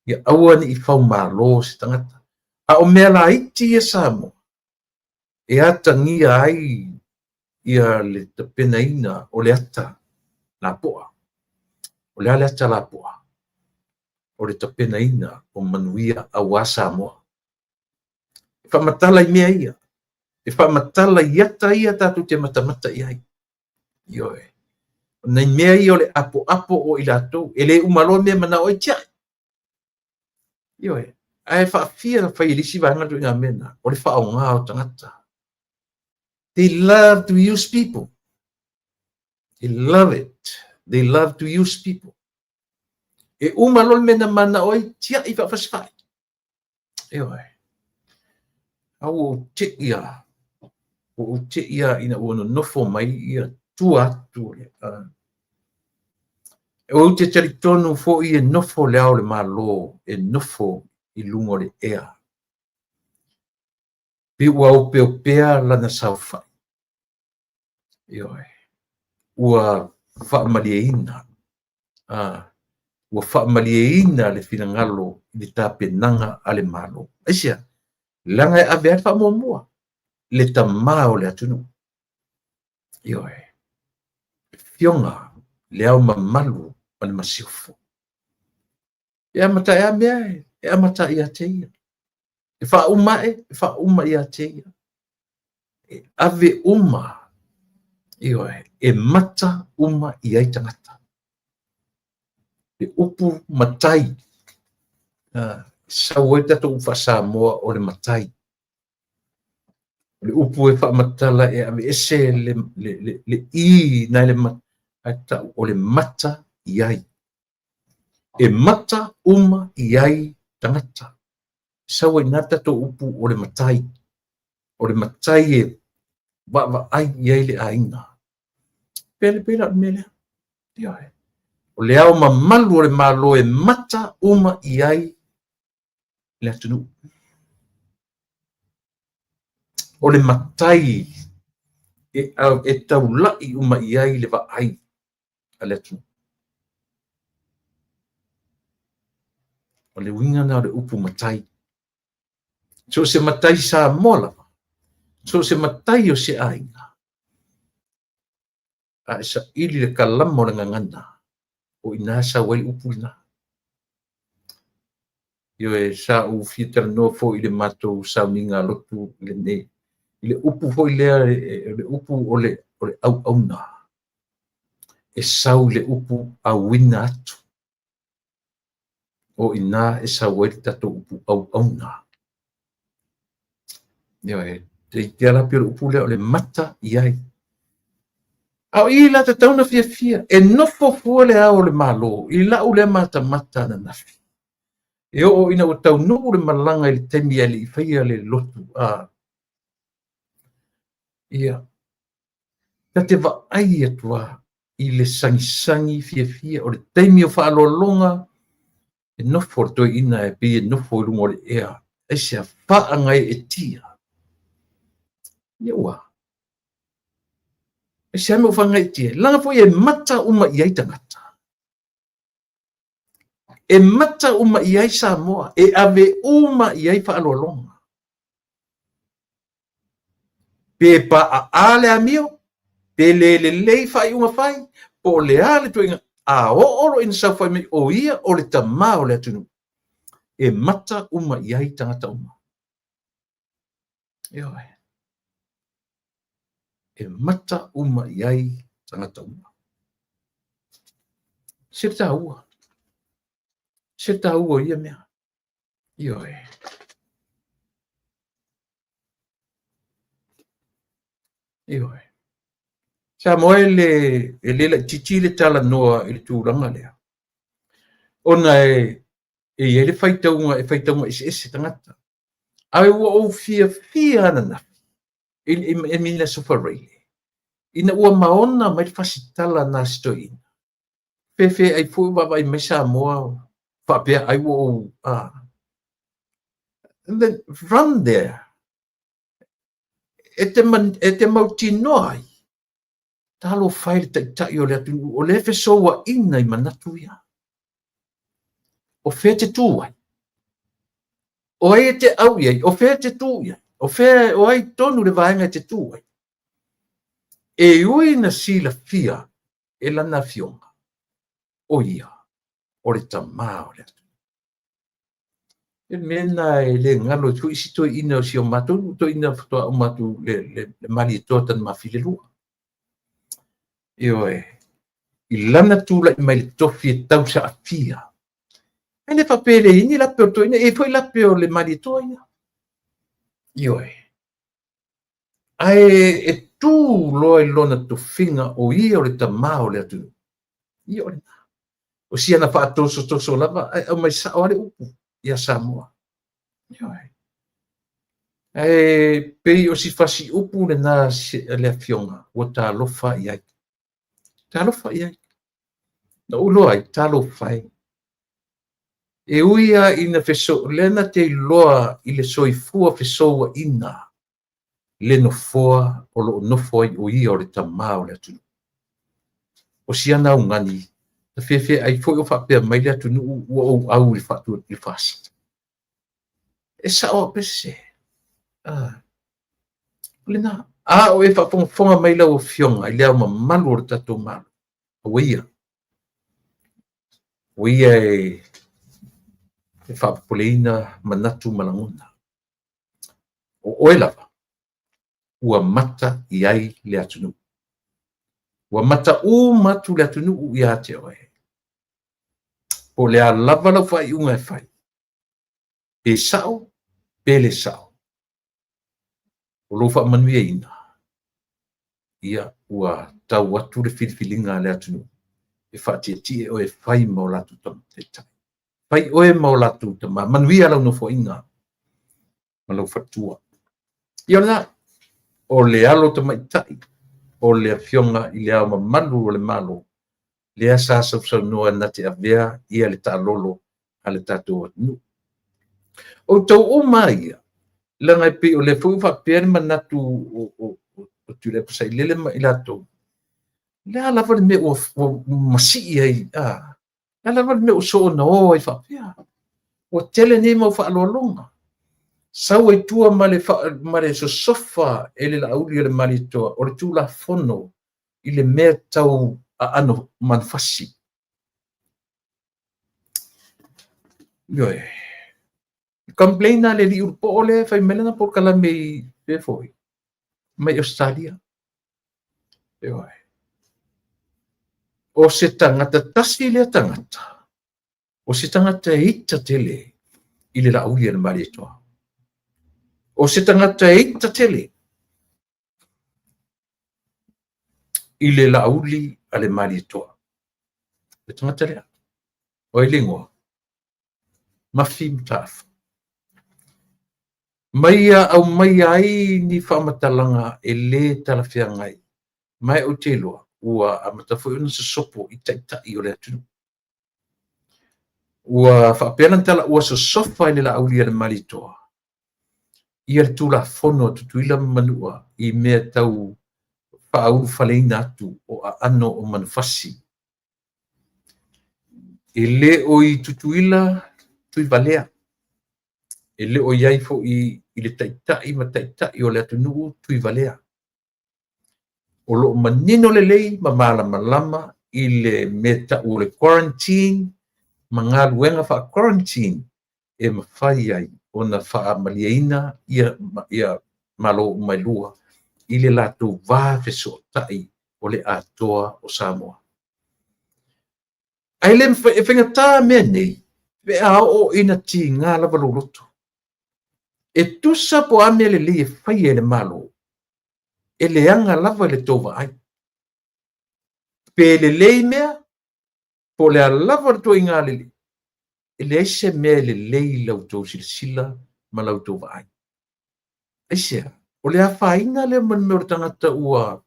Ia aua ne i faumalo se tagata. A o mea laiti ia Samoa, e atagia ai ia le tapenaina o le ata lapoa. O le a le ata lapoa? O le tapenaina o manuia aua Samoa. E faamatala i mea ia. E faamatala i ata ia tatou te matamata i ai. Ioe. O nai mea ia o le apoapo o i latou. E le uma loa mea manao ai tiai. Ioe. Ae faafia na fai e le isi vaega le ituaiga mea lena, o le faaaoga o tagata. They love to use people. They love it. They love to use people. E uma loa le mea na manao ai, tiai faafasifai. Ioe. A ua ou tei lava, ua ou tei lava ina ua nonofo mai ia tua atu o le... Ou te talitonu foi e nofo le Ao o le Malo, e nofo i luga o le ea. Pe ua opeopea lana saofai. Ioe. Ua faamalieina. Ua faamalieina le finagalo i le tapenaga a le Malo. Aisea? Leaga e ave ai le faamuamua le tamā o le atunuu. Ioe. Afioga Le Ao Mamalu ma le Masiofo. E amata e a mea e amata ia te ia. E faauma ae, e faauma ia te ia. E ave uma, ioe, e mata uma i ai tagata. Le upu matai, sau ai tatou upu faa-Samoa o le matai. O le upu e faamatala e aveese le i nai le mata, ae tau o le mata i ai. E mata uma i ai tagata. Sau ai i ina le tatou upu o le matai. O le matai e vaavaai i ai le aiga. Pei la o le mea lea. Ioe. O le ao mamalu o le Malo e mata uma i ai le atunuu. O le matai e taulai uma i ai le vaai a le atunuu. O le uiga lena o le upu matai. So o se matai Samoa lava, so o se matai o se aiga, a e saili le kalama o le gagana, o i ina sau ai le upu lena. Ioe, sa ou fia talanoa foi i le matou sauniga lotu lenei, i le upu foi lea, le upu o le auauna, e sau i le upu auina atu. O i ina e sau ai le tatou upu auauna. Ioe, te ala pei o le upu lea o le mata i ai. A o i la tatau na fiafia, e nofo fua le ao o le Malo i lau lea matamata ananafi. E oo ina ua taunuu le malaga i le taimi e le i faia le lotu. Ia, ta te vaai atu lava i le sagisagi fiafia o le taimi o faaaloaloga, e nofo le toeaina e pei e nofo i luga o le ea, aisea faagaeetia. Ia ua. Aisea mea ua faagaeetia? Leaga foi e mata uma i ai tagata. E mata uma i ai Samoa, e ave uma i ai faaaloaloga. Pe paaa le amio, pe le lelei faaiuga fai, po o le a le tuaiga, a oo loa ina saofai mai o ia o le tamā o le atunuu, e mata uma i ai tagata uma. Ioe. E mata uma i ai tagata uma. Se taua. Se taua ia mea. Ioe. Ioe. Samoa e le laitiiti le talanoa i le tulaga lea. Ona e i ai le faitauga, e faitauga eseese tagata. Ae ua ou fiafia ananafi e mina Aso Faraile, ina ua maona mai le fasitala na se toeaina. Fefe ai foi vaavaai mai Samoa faapea ai ua ou And then from there, e te mautinoa ai, talofa e le taitai o le atunuu, o lea e fesouaina i manatu ia. O fea te tū ai? O ai e te au i ai? O fea te tū i ai? O fea, o ai tonu le vaega e te tū ai? E ui na silafia e lana afioga, o ia, o le tamā o le atunuu. E mea na e le galo i foi isi toeaina o si o matou toeaina faatoa uma atu le Malietoa Tanumafili 2. Ioe, i lana tula'i mai le tofi e tausaafia. E le faapea e leai ni lape o le toeaina, e i ai foi lape o le Malietoa ia. Ioe. Ae e tū loa i lona tofiga o ia o le tamā o le atunuu. Ia o lena. O siana faatosotoso lava, ae aumai sao lava le upu ia Samoa. Ioe. Ae pei o si fasi upu lena le afioga ua talofa i ai. Talofa i ai. Na ou iloa ai, talofa e. E ui lava ina lea na te iloa i le soifua fesouaina. le nofoa o lo o nofo ai o ia o le Tama o le atunuu. O si ana augani, na feafeai foi o faapea mai le atunuu ua ou au i le faasita. E sao au pe sese? Ah, o lena. A o e faafogafoga mai lau Afioga i le Ao Mamalu o le tatou Malo, aua ia, aua ia e faapopoleina manatu ma lagona. O oe lava, ua mata i ai le atunuu. Ua mata uma atu le atunuu ia te oe. Po o le a lava lau faaiuga e fai, pe sao, pe le sao, o lou faamanuiaina, ia, ua tau atu le filifiliga a le atunuu e faatietie oe e fai ma o latou taitai. Fai oe ma o latou tama. Manuia lau nofoaiga ma lou faletua. Ia o lena, o le alo tamaitai o le Afioga i le Ao Mamalu o le Malo, lea sa sausaunoa na te avea ia le taalolo a le tatou atunuu. O outou uma lava ia, leaga e pei o lea foi ua faapea le manatu o Tuilaepa Sailele ma i latou, o le a lava le mea ua masii ai, a? O le a lava le mea ua soona o ai faapea? Ua tele nei mau faaaloaloga. Sau ai tua ma le sosofa e le Laauli o le Malietoa o le Tulafono i le mea tau aano manufasi. Ioe. Complain a le alii ulupoo lea e fai mai lana polokalame i mea foi mai Ausetalia. Ioe. O se tagata tasi lea tagata, o se tagata e ita tele i le Laauli a le Malietoa. O se tagata e ita tele i le Laauli a le Malietoa. Le tagata lea. O ai le igoa? Mafi Mataafa. Ma ia aumaia ai ni faamatalaga e le talafeagai, ma e ou te iloa ua amata foi ona sosopo i taitai o le atunuu. Ua faapea lana tala ua sosofa e le Laauli a le Malietoa ia le Tulafono a Tutuila ma Manua i mea tau faaulufaleina atu o aano o manufasi. E le o i Tutuila Tuivalea, e le o i ai foi i le taitai ma taitai o le atunuu Tuivalea. O lo o manino lelei ma malamalama i le mea tau o le quarantine ma galuega faa-quarantine e mafai ai ona faamalieina ia Malo uma e lua i le latou va fesootai o le atoa o Samoa. Ae le mafai, e faigata mea nei pe a oo ina tiga lava lou loto. E tusa po o a mea lelei e faia e le Malo, e leaga lava i le tou vaai. Pe lelei mea, po o le a lava le ituaiga lelei, e leai se mea e lelei i la outou silasila ma la outou vaai. Aisea? O le afaina lea ma le mea o le tagata ua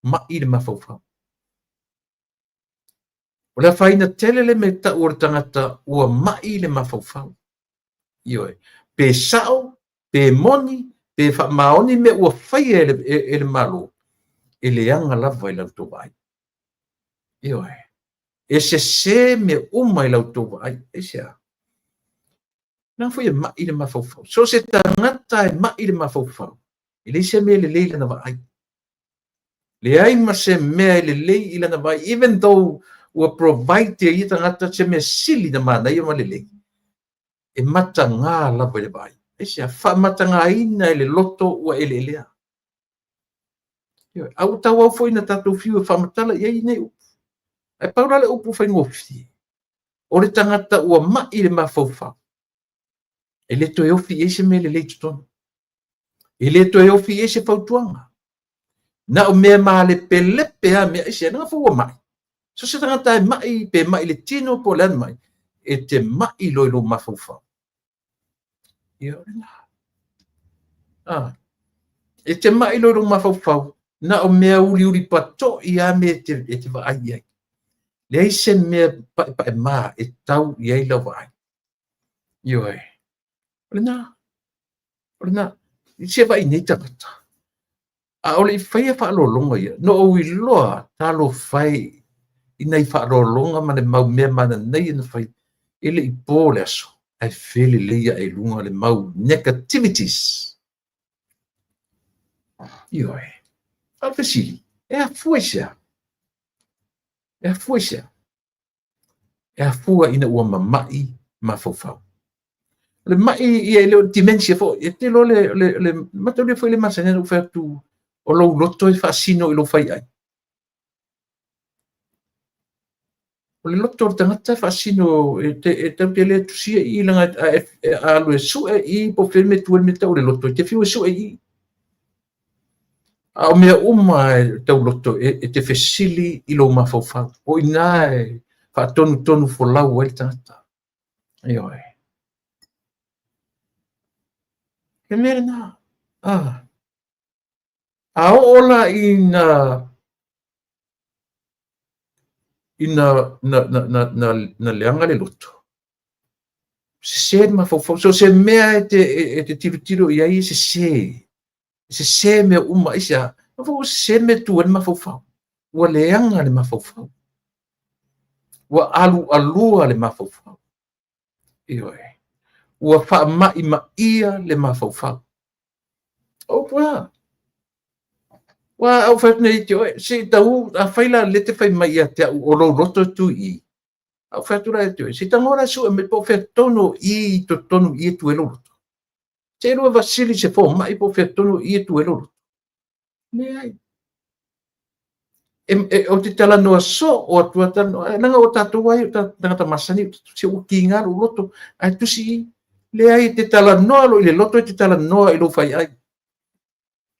mai le mafaufau. O le afaina tele le mea tau o le tagata ua mai le mafaufau. Ioe. Pe sao, pe moni, pe faamaoni mea ua faia e le Malo, e leaga lava i la outou vaai. Ioe. E sese mea uma i la outou vaai. Aisea? Leaga foi e mai le mafaufau. So o se tagata e mai le mafaufau, e leai se mea e lelei i lana vaai. Leai ma se mea e lelei i lana vaai, even though ua provide e ia tagata se mea sili na manaia ma lelei, e mataga lava i le vaai. Aisea? Faamatagaina e le loto ua eleelea. Ioe. A ua tauau foi ina tatou fiu e faamatala i ai nei upu. Ae pau la le upu faigofie, o le tagata ua mai le mafaufau, e le toe ofi i ai se mea lelei i totonu. E le toe ofi i ai se fautuaga. Na o mea malepelepe lava mea, aisea, leaga foi ua mai. So se tagata e mai, pe mai le tino po o le a le mai, e te mai loa i lou mafaufau. Ia, o lena. Ah, e te mai loa i lou mafaufau, na o mea uliuli patoi lava mea e te vaai i ai. Leai se mea paepaemaa e tau i ai lau vaai. Ioe. O lena. O lena. Se vaai nei tagata, a o le i faia faaaloaloga ia, na ou iloa talofa e i nai faaaloaloga ma le mau mea mananaia na fai, e le i po le aso, ae felelei ae i luga le mau negativities. Ioe. A o le fesili, e afua i se a? E afua i se a? E afua ina ua mama'i mafaufau. O le ma'i ia e le o le dementia foi, e te iloa le mataulia foi le masani ona ou fai atu, o lou loto e faasino i lou faiai. O le loto o le tagata e faasino, e tatou te le tusia i i leaga a alu e sue i i po o fea le mea e tu ai le mea e tau o le loto, e te fiu e sue i i. A o mea uma e tau loto e te fesili i lou mafaufau. O i ina e faatonutonu folau ai le tagata. Ioe. Le mea lena. Ah. A oo la ina ina na, na, na, na, na leaga le loto, sese le mafaufau. So se mea e te tilotilo i ai e sese. E sese mea uma. Aisea? Ua sese le mea e tu ai le mafaufau. Ua leaga le mafaufau. Ua alualua le mafaufau. Ioe. Ua faama'imaʻia le mafaufau. O upu a? Ua a ou fai atu nei ia te oe, se i tau, afai la lea e te fai mai ia te au o lou loto e tu i i, a ou fai atu la ia te oe, se i tago la e sue mai po o fea tonu o i i totonu i i e tu ai lou loto. Se i lua vasili i se fomai po o fea tonu o i e tu ai lou loto. Leai. E, e, ou te talanoa soo atu a talanoa, leaga o tatou ai, o tagata masani, se ua kiga lou loto, ae tusi i, leai, e te talanoa loa i le loto, e te talanoa i lou faiai.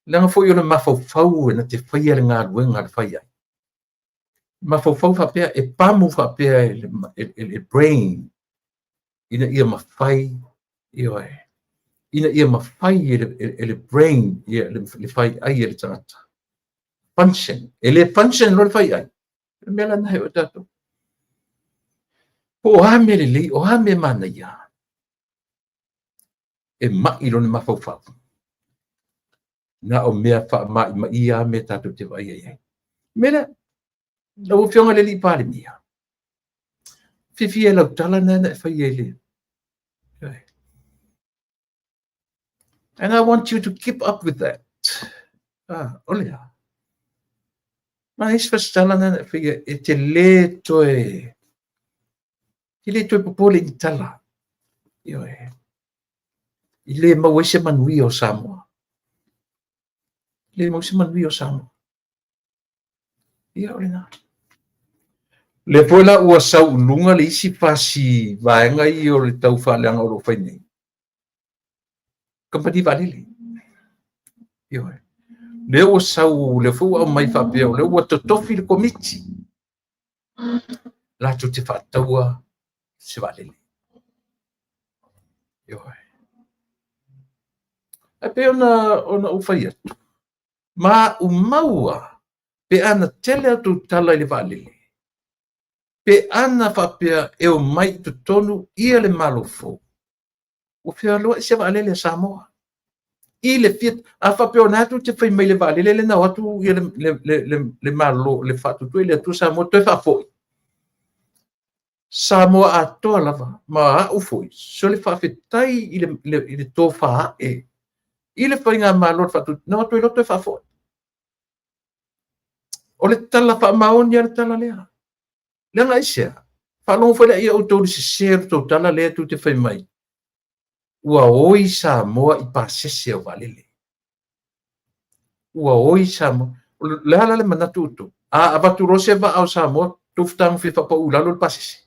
Leaga foi o le mafaufau e na te faia le galuega a le faiai. Mafaufau faapea, e pamu faapea e le, e, le brain, ina ia mafai, ioe, ina ia mafai e le, e le brain, ia, le, le faiai e le tagata. Function. E le function loa le faiai. Le mea la lena e o tatou. Po o a mea lelei, o a mea manaia, e ma'i lona mafaufau. Na o mea faama'imaʻia a mea tatou te vaaia i ai. Mea lea, lau Afioga i le Alii Palemia, fiafia i lau tala lena na e faia i le. And I want you to keep up with that. Ah, o le a. Ma isi fasitala lena na e faia e te le toe e le toe popole i ni tala. Ioe. I le maua ai se manuia o Samoa. Le maua se manuia o Samoa. Ia, o lena. Lea foi la ua sau i luga le isi fasi vaega ia o le tau faaleaga o lo o fai nei. Kamupani vaalele. Ioe. Lea ua sau, lea foi ua aumai faapea, o lea ua totofi le komiti latou te faataua se vaalele. Ioe. Ae pei ona ou fai atu, maumau lava pe ana tele a outou tala i le vaalele, pe ana faapea e omai i totonu ia le Malo fou, ua fealuai se vaalele a Samoa. I le fia, a faapea o lena tou te fai mai i le vaalele lea na o atu ia le Malo, le Faatuatua i le Atua Samoa toe faafoi, Samoa atoa lava, ma au foi, sole faafetai i le tofa ae i le faigamalo o le Faatuatua, na o atu ai loa toe faafoi. O le tala faamaoni lava le tala lea. Leaga aisea? Faalogo foi laia outou i le sese o le tou tala lea tou te fai mai, ua oi Samoa i pasese o vaalele. Ua oi Samoa. O le a la le manatu o outou? A avatu loa se vaa o Samoa, tou fetagofie faapau i lalo le pasese.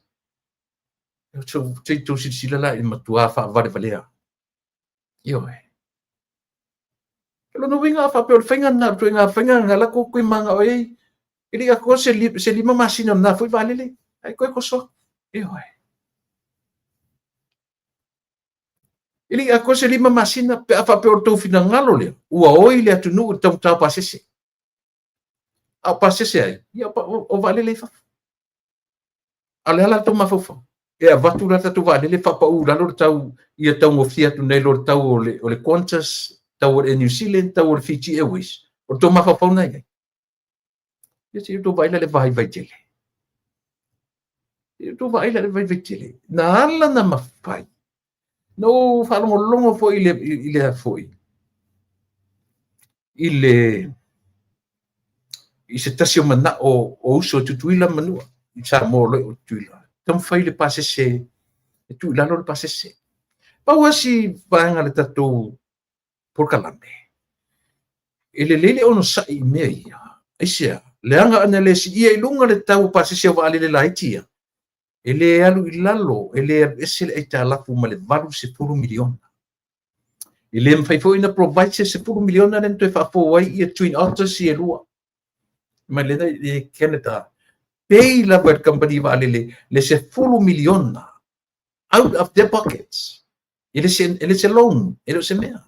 Se i tou silasila la i le matua faavalevalea. Ioe. O lona uiga a faapea o le faiga lena, o le ituaiga faiga lena la tou toe mananao i ai, e le i atoa se 5 masina o lena foi vaalele, ae toe toso atu. Ioe. E le i atoa se 5 masina pe a faapea o le tou finagalo lea, ua oi le atunuu i le taugata o pasese. A o pasese ai? Ia, o vaalele i fafo. A o le a la le tou mafaufau? E avatu la tatou vaalele faapau i lalo le tau, ia taugofie atu nei lo le tau o le Qantas, tau o le Air New Zealand, tau o le Fiji Airways, o le tou mafaufau lena i ai. Ia se i outou vaai la i le vaivai tele. Se i outou vaai la i le vaivai tele. Na ala ona mafai, na ou faalogologo foi i le, i le foi, i le, i se tasi o manao o uso i Tutuila ma Manua, i Samoa o lo o Tutuila, taumafai le pasese, e tuu i lalo le pasese. Pau lava si vaega o le tatou polokalame, e lelei le onosai i mea ia. Aisea? Leaga ana le siia i luga le tau o pasese o vaalele laiti ia, e le alu i lalo, e le alu ese le aitalafu ma le $80 miliona. E le mafai foi ona provide se $10 miliona lea na toe faafou ai ia Twin Otters ia e lua mai lena i Canada. Pay lava e le kamupani vaalele le $10 miliona out of their pockets. E le se loan, e le o se mea.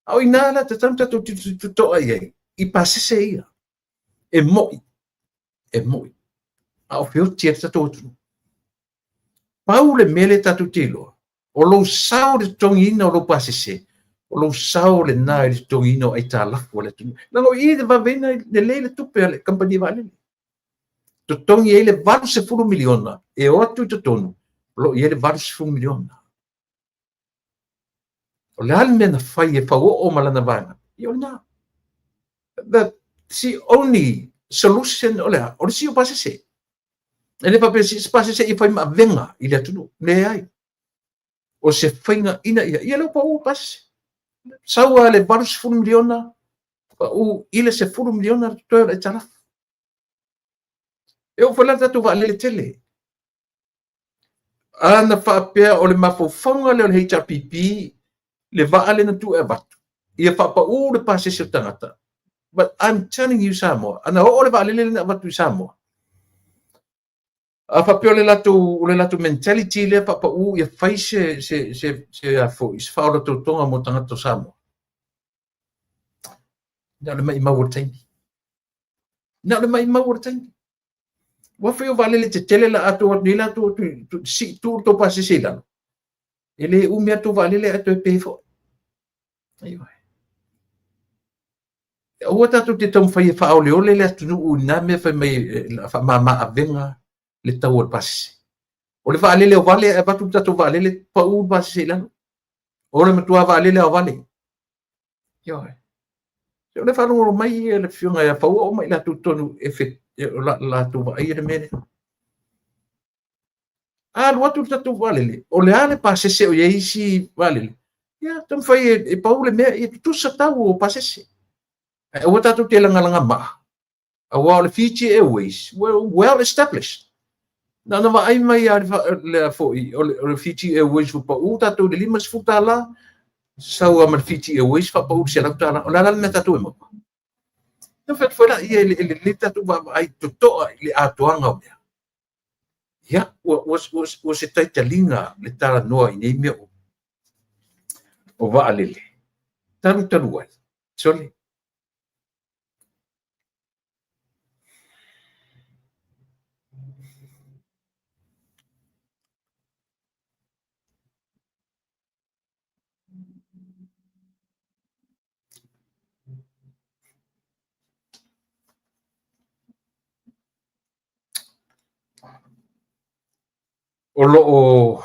A o ina la tatau ona tatou totoa i ai i pasese ia. E moi, e moi. A o feoti ai le tatou atunuu. Pau le mea lea tatou te iloa, o lou sao i le totogiina o lou pasese, o lou sao lena i le totogiina o aitalafu a le atunuu. Leaga o i e vaveina lelei le tupe a le kamupani vaalele. Totogi ai le $80 miliona e o atu i totonu, o lo o i ai le $80 miliona. O le a le mea na fai e fauoo ma lana vaega? Ia o lena. The only solution o le a? O le sii o pasese. E le faapea sii se pasese ia fai ma avega i le atunuu. Leai. O se faiga ina ia, ia lea ua pau pasese. Sau lava le $80 miliona, pau i le $10 miliona le totoe o le aitalafu. E oo foi la i le tatou vaalele tele. A na faapea o le mafaufauga lea o le HRPP, le vaa lea na tuu e avatu, ia faapau le pasese o tagata. But I'm telling you Samoa, ana oo le vaalele lea na avatu i Samoa, a faapea o le latou, o le latou mentality lea faapau ia fai se, se, se, se, a foi, se faaolatotoga mo tagata o Samoa. Na o le maimau o le taimi. Na o le maimau o le taimi. Ua fai o vaalele tetele la atu atu nei latou atu sii tuu le tou pasese i lalo. E le umi atu vaalele ae toe pe foi. Aioe. Aua tatou te taumafai e faaoleole le atunuu i na mea fai mai faamama avega le tau o le pasese. O le vaalele o vale ae avatu le tatou vaalele pau le pasese i lalo. O le matua vaalele o vale. Ioe. O le faalogologo mai le afioga ia Fauoo ma i latou tonu e o latou vaaia le mea lea. A alu atu le tatou vaalele, o le a le pasese o i ai isi vaalele? Ia, taumafai e pau le mea, ia tutusa tau o pasese. Ae aua tatou te lagalaga maa, aua o le Fiji Airways, well established. Na ona vaai mai lava le foi, o le Fiji Airways ua pau tatou i le $50, sau lava ma le Fiji Airways faapau i le $100. O le a la le mea tatou e maua? Na fai atu foi laia, e lelei tatou vaavaai totoa i le atoaga o mea. Ia, ua se taitaliga le talanoa i nei mea o vaalele. Talu talu ai, sole, O lo o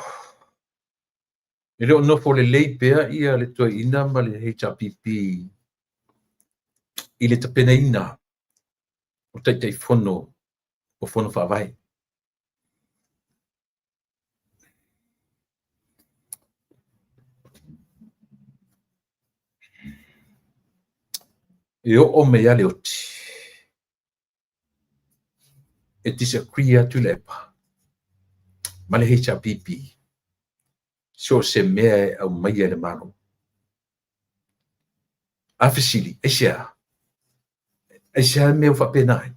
e le o nofo lelei pea ia le toeaina ma le HRPP i le tapenaina o Taitaifono o Fono Faavae. E oo mai lava le oti e disagree atu Tuilaepa ma le HRPP so o se mea e aumaia e le Malo. A fesili, aisea? Aisea le mea ua faapena ai?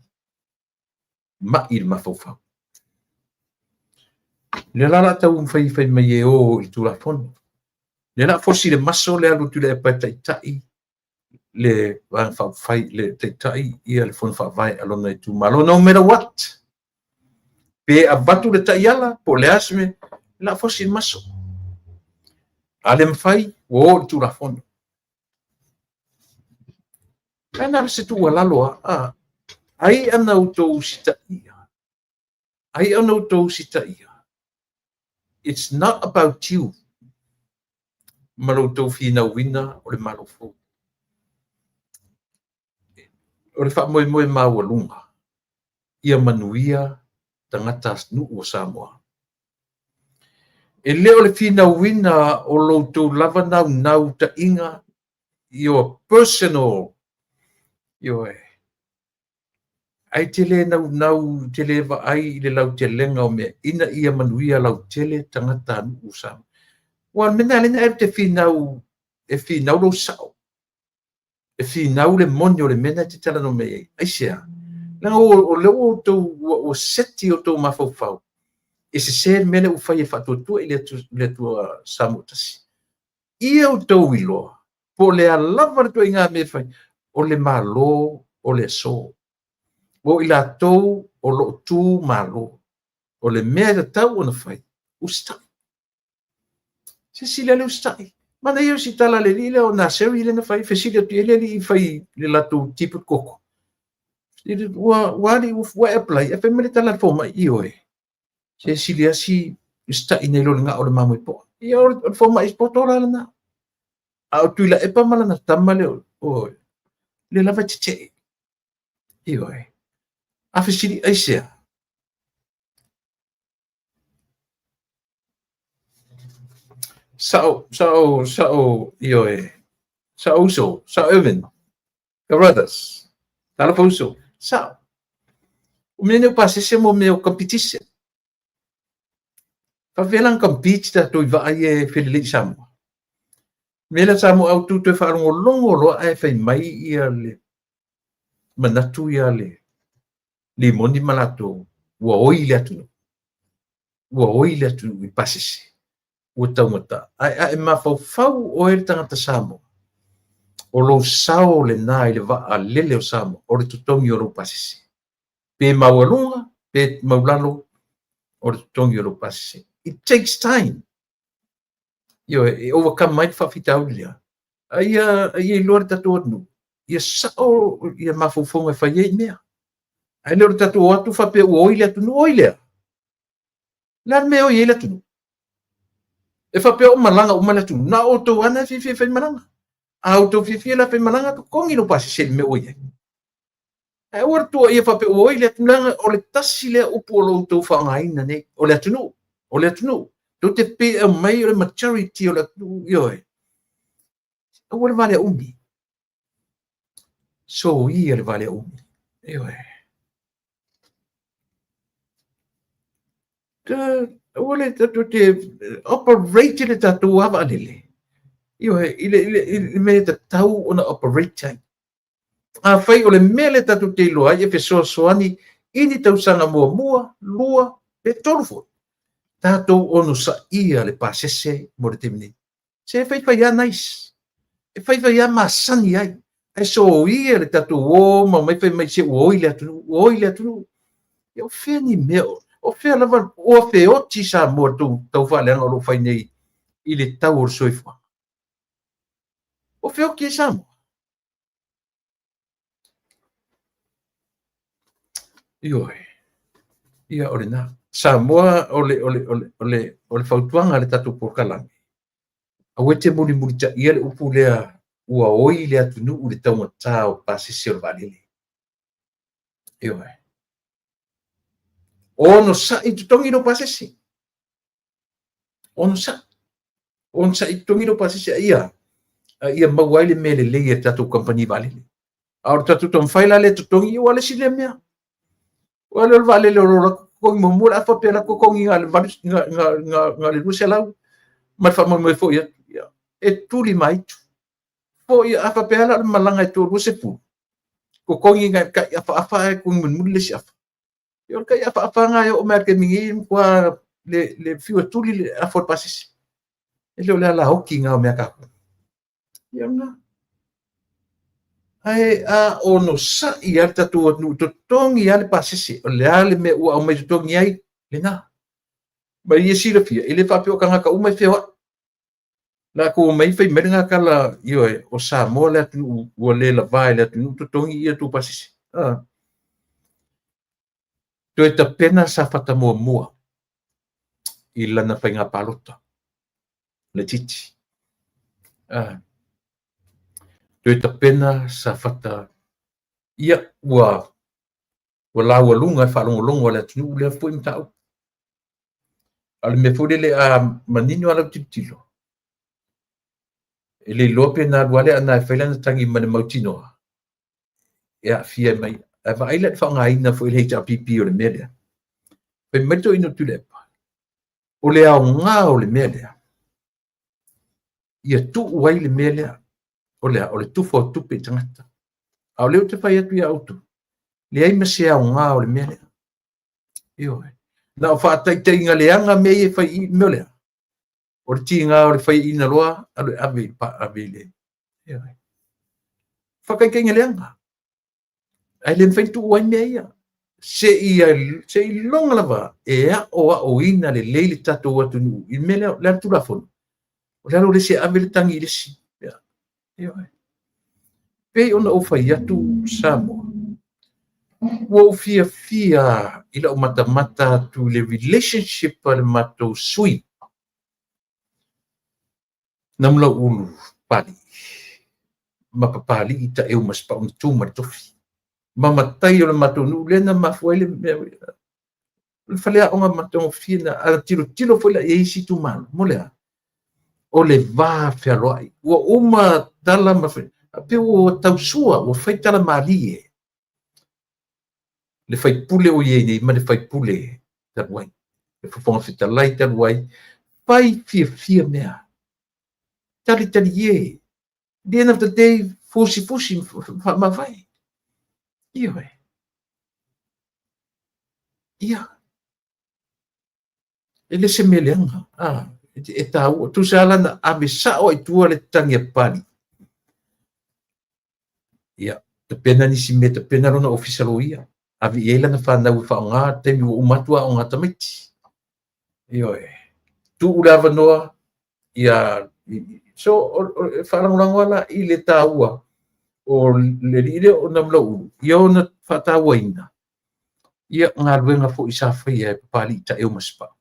Mai i le mafaufau. Lea la o le a taumafai fai mai e o i le Tulafono. Lea o le a fosi le maso le alu a Tuilaepa e taitai le Vaega Faaupufai, le taitai ia le Fono Faavae a lona itumalo. No matter what, pe avatu le taiala po o le a se mea, o le a fosi le maso. A le mafai, ua o i le Tulafono. Ae na o se tuualalo lava, ai ana outou usitaia, ai ana outou usitaia, it's not about you ma lo outou finauina o le Malo fou. O le faamoemoe maualuga ia manuia tagata nuu o Samoa. E le o le finauina o lo outou lava naunautaiga, your personal, ioe, ae te le naunau, te le vaai i le lautelega o mea, ina ia manuia lautele tagata nuu o Samoa. Ua o le mea lena e te finau, e finau lou sao, e finau le moni o le mea lena e te talanoa mai ai. Aisea? Leaga o lea ua outou, ua seti outou mafaufau, e sese le mea lea ua fai e faatuatua i le Atua Samoa tasi. Ia outou iloa, po o le a lava le ituaiga mea e fai, o le Malo o le aso. O i latou o lo o tu malo. O le mea e tatau ona fai, usitai. Silasila le usitai. Manaia o si tala a le alii lea o Naseri lea na fai, fesili atu i ai le alii e fai le latou tipu koko. Ua alii ua e apply, ae fai mai le tala a le fomai, ioe. Se sili asi usitai nei lo le gao o le mamoe poa. Ia o le fomai poto la lena. A o Tuilaepa ma lana tama lea, o lea lava e tetee. Ioe. A fesili aisea? Sao, sao, sao, ioe. Sao uso, sao Irvin, Carruthers, talofa uso, sao. O mea nei o pasese mo mea o competition. Faapefea la ona compete tatou i vaa ia e felelei i Samoa? Mea lea Samoa a outou toe faalogologo loa ae fai mai ia le manatu ia le Limoni ma latou ua oi le atunuu. Ua oi le atunuu i pasese. Ua taugata. Ae a e mafaufau oe le tagata Samoa, o lou sao lena i le vaalele o Samoa, o le totogi o lou pasese. Pe maualuga, pe maulalo, o le totogi o lou pasese. It takes time. Ioe, e overcome ai le faafitauli lea. A ia iloa le tatou atunuu, ia sao ia mafaufauga e fai ai mea. Ae le o le tatou o atu faapea ua oi le atunuu, oi lea. Le a le mea e oi ai le atunuu? E faapea o malaga uma le atunuu. Na o outou lava na e fiafia e faimalaga. A outou fiafia la e faimalaga, totogi lou pasese i le mea ua i ai. Ae aua le tuuaia faapea ua oi le atunuu, leaga o le tasi lea upu o lo o outou faaaogaina nei, o le atunuu, o le atunuu. Tou te pei e aumai o le majority o le atunuu, ioe. Aua le valea umi. Soia le valea umi. Ioe. Aua le tatou te operate le tatou lava vaalele. Ioe, i le mea e tatau ona operate ai. Afai o le mea lea tatou te iloa ai e fesoasoani i ni tausaga muamua, lua, pe tolu foi, tatou onosaia le pasese mo le taimi nei. Se e faifai lava nice, e faifai lava masani ai, ae soia le tatou o ma omai fai mai se ua oi le atunuu, ua oi le atunuu. Ia o fea ni mea, o fea lava ua feoti Samoa i le tau faaleaga o lo o fai nei i le tau o le soifuaga. Ua feoti ai Samoa. Ioe. Ia o lena. Samoa o le, o le, o le, o le, o le fautuaga a le tatou polokalame. Aua e te mulimulitaia le upu lea ua oi le atunuu i le taugata o pasese o le vaalele. Ioe. Onosai totogi lou pasese. Onosai. Onosai totogi lou pasese a ia, a ia maua ai le mea lelei e le tatou kamupani vaalele. A o le tatou taumafai la lea e totogi, ua le isi lea mea. Ua le o le vaalele o lo o latou totogi muamua, o le a faapea o latou totogi na o le 200 ma le faamoemoe foi atu. Ia, e tuli ma aitu. Foi, a faapea la o le malaga e 20, totogi na tai afaafa ae totogi mulimuli le isi afa. Ia o le tai afaafa lena e oo mai lava i le taimi nei, e matua le fiu e tuli le afa o le pasese. E le o le alaoti lena o mea a tatou. Ia lena. Ae a onosai lava le tatou atunuu, totogi lava le pasese, o le a le mea ua aumai totogi ai, lena. Ma ia silafia, e le faapea o tagata uma e feoai. Latou omai fai mai le gakala, ioe, o Samoa le atunuu ua le lava e le atunuu totogi ia tou pasese. Toe tapena Safata muamua i lana faiga palota laitiiti. Toe tapena Safata, ia ua laualuga e faalogologo a le atunuu lea foi mataupu. A o le mea foi lele a manino lava lau tilotilo, e le iloa pe na alu lava Leaana e fai lana tagi ma le mautinoa e aafia mai. Ae vaai la i le faaaogaina foi e le HRPP o le mea lea. Fai mai le toeaina o Tuilaepa, o le aoga o le mea lea, ia tuu ai le mea lea, o le a? O le tufa o tupe i tagata. A o lea ou te fai atu ia outou, leai ma se aoga o le mea lea. Ioe. Na o faataitaiga leaga mea ia e fai i i, mea o le a? O le tiga o le faiaina loa alu e ave i ave i le ioe. Faataitaiga leaga. Ae le mafai ona tuu ai mea ia. Seiloga lava e aoaoina lelei le tatou atunuu i le mea lea, o le a le Tulafono? O le alu o le isi e ave le tagi i le isi. Ioe. Pei ona ou fai atu Samoa, ua ou fiafia i lau matamata atu i le relationship a le matou sui Namulauulu Papalii ma Papalii Taeu ma Sipauna tu ma le tofi ma matai o le matou nuu lea na mafua ai le mea o le faleaoga matagofie na. A tilotilo foi la i ai isi itumalo, mo le a? O le va fealoai. Ua uma tala ma pei ua tausua, ua fai tala malie le faipule o i ai nei ma le faipule talu ai, le Fofoga Fetalai talu ai, fai fiafia mea, talitalie, the end of the day, fusifusi faamavae. Ioe. Ia, e le se mea leaga, e taua. Tusa lava la na ave sao ai i tua le tagi a Papalii. Ia, tapena nisi mea, tapena lona ofisa loia, ave i ai lana fanau e faaaoga taimi ua uma atu aoga a tamaiti. Ioe. Tuu le avanoa, ia, so, e faalagolago lava la i le taua o le alii lea o Namulauulu, ia ona faatauaina, ia galuega foi sa faia e Papalii Taeu ma Sipapu.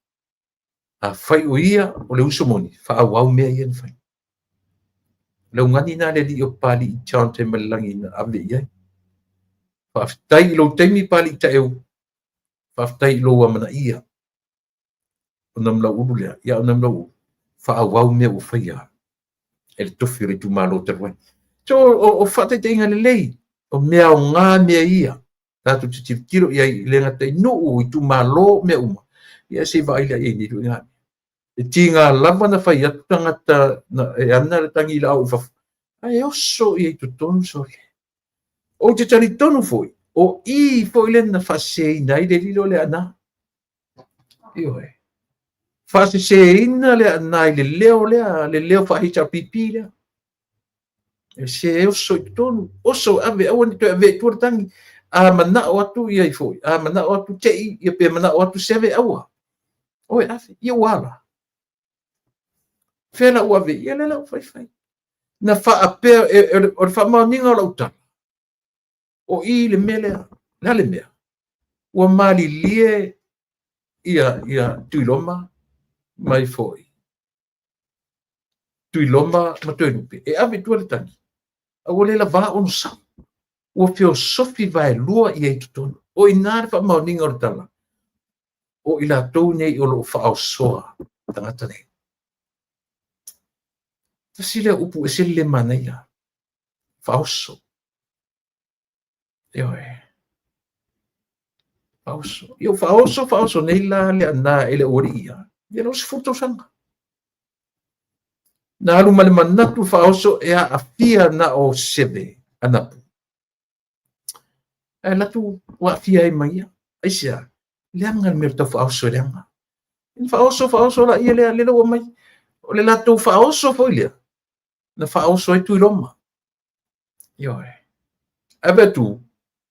Afai o ia o le uso moni, faaauau mea ia na fai. O le augani lena a le alii o Papalii John Taemalelagi na ave i ai. Faafetai i lou taimi Papalii Taeu, faafetai i lou amanaia. O Namulauulu lea, ia o Namulauulu, faaauau mea ua faia e le tofi o le itumalo talu ai. So, o faataitaiga lelei, o mea aoga mea ia, tatou te tilotilo i ai, e le gata i nuu, itumalo, mea uma, ia se i vaai la i ai i nei ituaiga mea. E tiga lava na fai atu tagata e ana le tagi laau i fafo, ae oso ia i totonu sole. Ou te talitonu foi, o i foi lea na faaseseina ai le lilo lea Leaana. Ioe. Faaseseina le Leaana i le leo lea, le leo faa-HRPP lea. E se oso i totonu, oso ave, aua ne i toe avea i tua le tagi. A manao atu ia i foi, a manao atu tei, ia pe manao atu seve, aua. Oe ave, ia ua ala. Fea la ua ave, ia lea la ua fai fai. Na faapea, o le faamaoniga o lau tala, o i le mea lea, le a le mea? Ua malilie ia Tuiloma mai foi. Tuiloma ma Toelupe, e ave i tua le tagi, a ua le lavā onosau. Ua feosofi vaelua ia i totonu. O i ina le faamaoniga o le tala, o i latou nei o lo o faaosoa tagata nei. Tasi lea upu e ese le le manaia, faaoso. Ioe. Faaoso. Ia faaoso, faaoso nei la Leaana e le aualii ia. Ia lau 10 tausaga. Na alu ma le manatu faaoso e aafia na o Seve Anapu. Ae alu atu ua aafia ai ma ia. Aisea? Leaga le mea o le tau faaoso e leaga. Faaoso, faaoso la ia lea, lea ua mai. O le latou faaoso foi lea, na faaoso ai Tuiloma. Ioe. Ae vaai atu,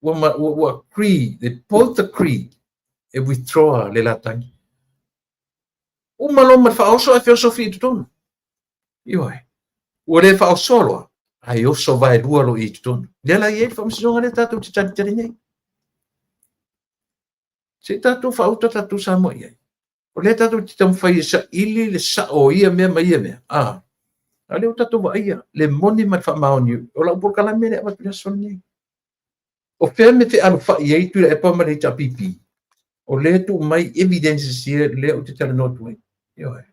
ua agree, they both agree e withdraw le la tagi. Uma loa ma le faaoso ae feosofi i totonu. Ioe. Ua le faaosoa loa, ae oso vaelua loa i totonu. Lea la e i ai le faamasinoga lea tatou te talitali nei. Se i tatou faauta tatou Samoa i ai. O lea tatou te taumafai e saili le sao o ia mea ma ia mea. A o lea ua tatou vaaia le moni ma le faamaoni o lau polokalame lea e avatu i le aso lenei. O fea e fealofai ai Tuilaepa ma le HRPP? O lea e tuu mai evidences ia lea ou te talanoa atu ai. Ioe.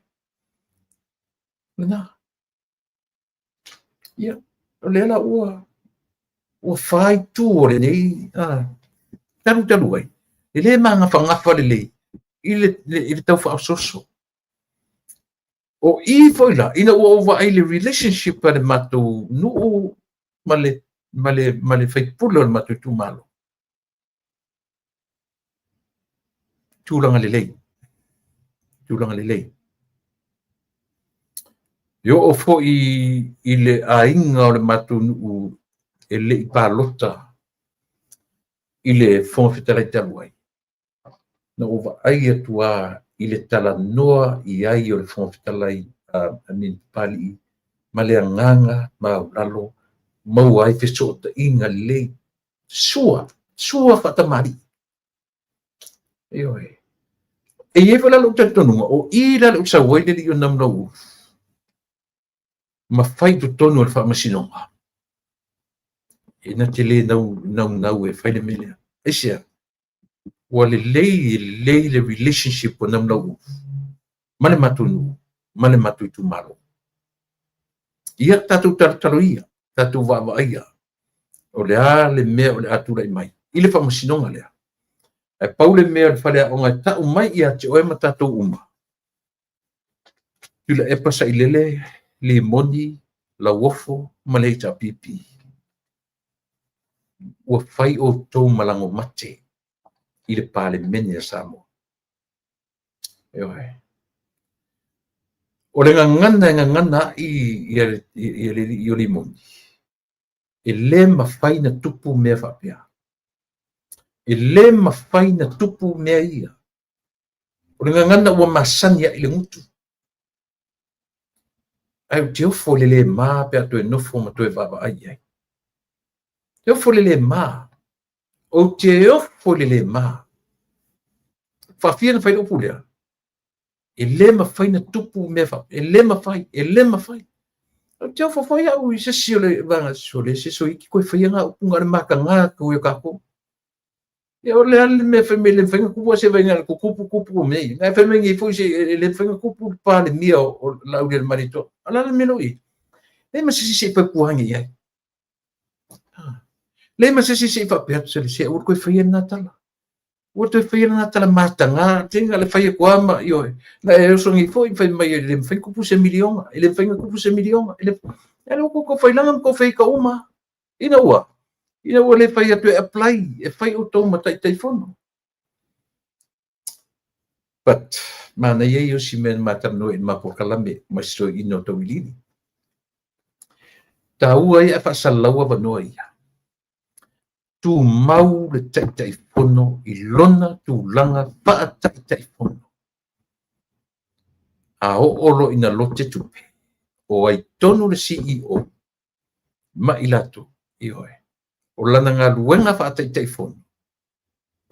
Lena. Ia, o lea la ua fa itu o lenei talu talu ai, e le magafagafa lelei i le tau faaososo. O i foi la, ina ua ou vaai i le relationship a le matou nuu ma le faipule o le matou itumalo, tulaga lelei, tulaga lelei. E oo foi i le aiga o le matou nuu e le i palota i le Fofoga Fetalai talu ai, na ou vaai atu lava i le talanoa i ai o le Fofoga Fetalai I mean Papalii ma le agaga maualalo, maua ai fesootaiga lelei, sua, sua faatamalii. Ioe. E i ai foi la lou talitonuga, o i la lea ua sau ai le alii o Namulauulu ma fai i totonu o le faamasinoga, e na te le naunau e fai le mea lea. Aisea? Ua lelei e lelei le relationship o Namulauulu ma le matou nuu ma le matou itumalo. Ia tatou talotalo ia, tatou vaavaaia, o le a le mea o le a tulai mai i le faamasinoga lea. Ae pau le mea o le faleaoga e tau mai ia te oe ma tatou uma, Tuilaepa Sailele, Limoni, Lauofo ma le HRPP, ua fai outou ma lagomate i le Palemene a Samoa. Ioe. O le gagana e gagana ai ia le alii o Limoni, e le mafai na tupu mea faapea. E le mafai na tupu mea ia. O le gagana ua masani ai le gutu. Ae ou te ofo i le le ma pe a toe nofo ma toe vaavaai i ai. Te ofo i le le ma. Ou te ofo i le le ma. Faafia na fai le upu lea? E le mafai na tupu mea faapea. E le mafai, e le mafai. Ou te ofo foi au i se isi o le vaega sole, se soiti koe faia ngā upu ngā le mataga atu e tātou. Ia o le a le mea fai mai le mafai na tupu a se vainga tupu tupu mea ia. Ngai fai mai nei foi se e le mafai na tupu le Palemia o Laaulialemalietoa. O le a le mea lea ua i ai? Leai ma se isi se i fautua ane i ai. Leai ma se isi se i faapea atu sole se aua le toe faia lena tala. Ua toe faia lena tala mataga, te na le fai atu lava ma ioe. Na e oso nei foi fai mai e le mafai na tupu se miliona, e le mafai na tupu se miliona. E le e le tou failaga ma tou feita uma. Ina ua ina ua le fai atu e apply, e fai outou ma Taitaifono. But manaia ia o si mea na ma talanoa i le ma polokalame ma si toeaina o Tauiliili. Taua ia ae faasalalau avanoa ia. Tumau le Taitaifono i lona tulaga faataitaifono. A oo loa ina lote tupe, o ai tonu le CEO ma i latou, ioe, o lana galuega faataitaifono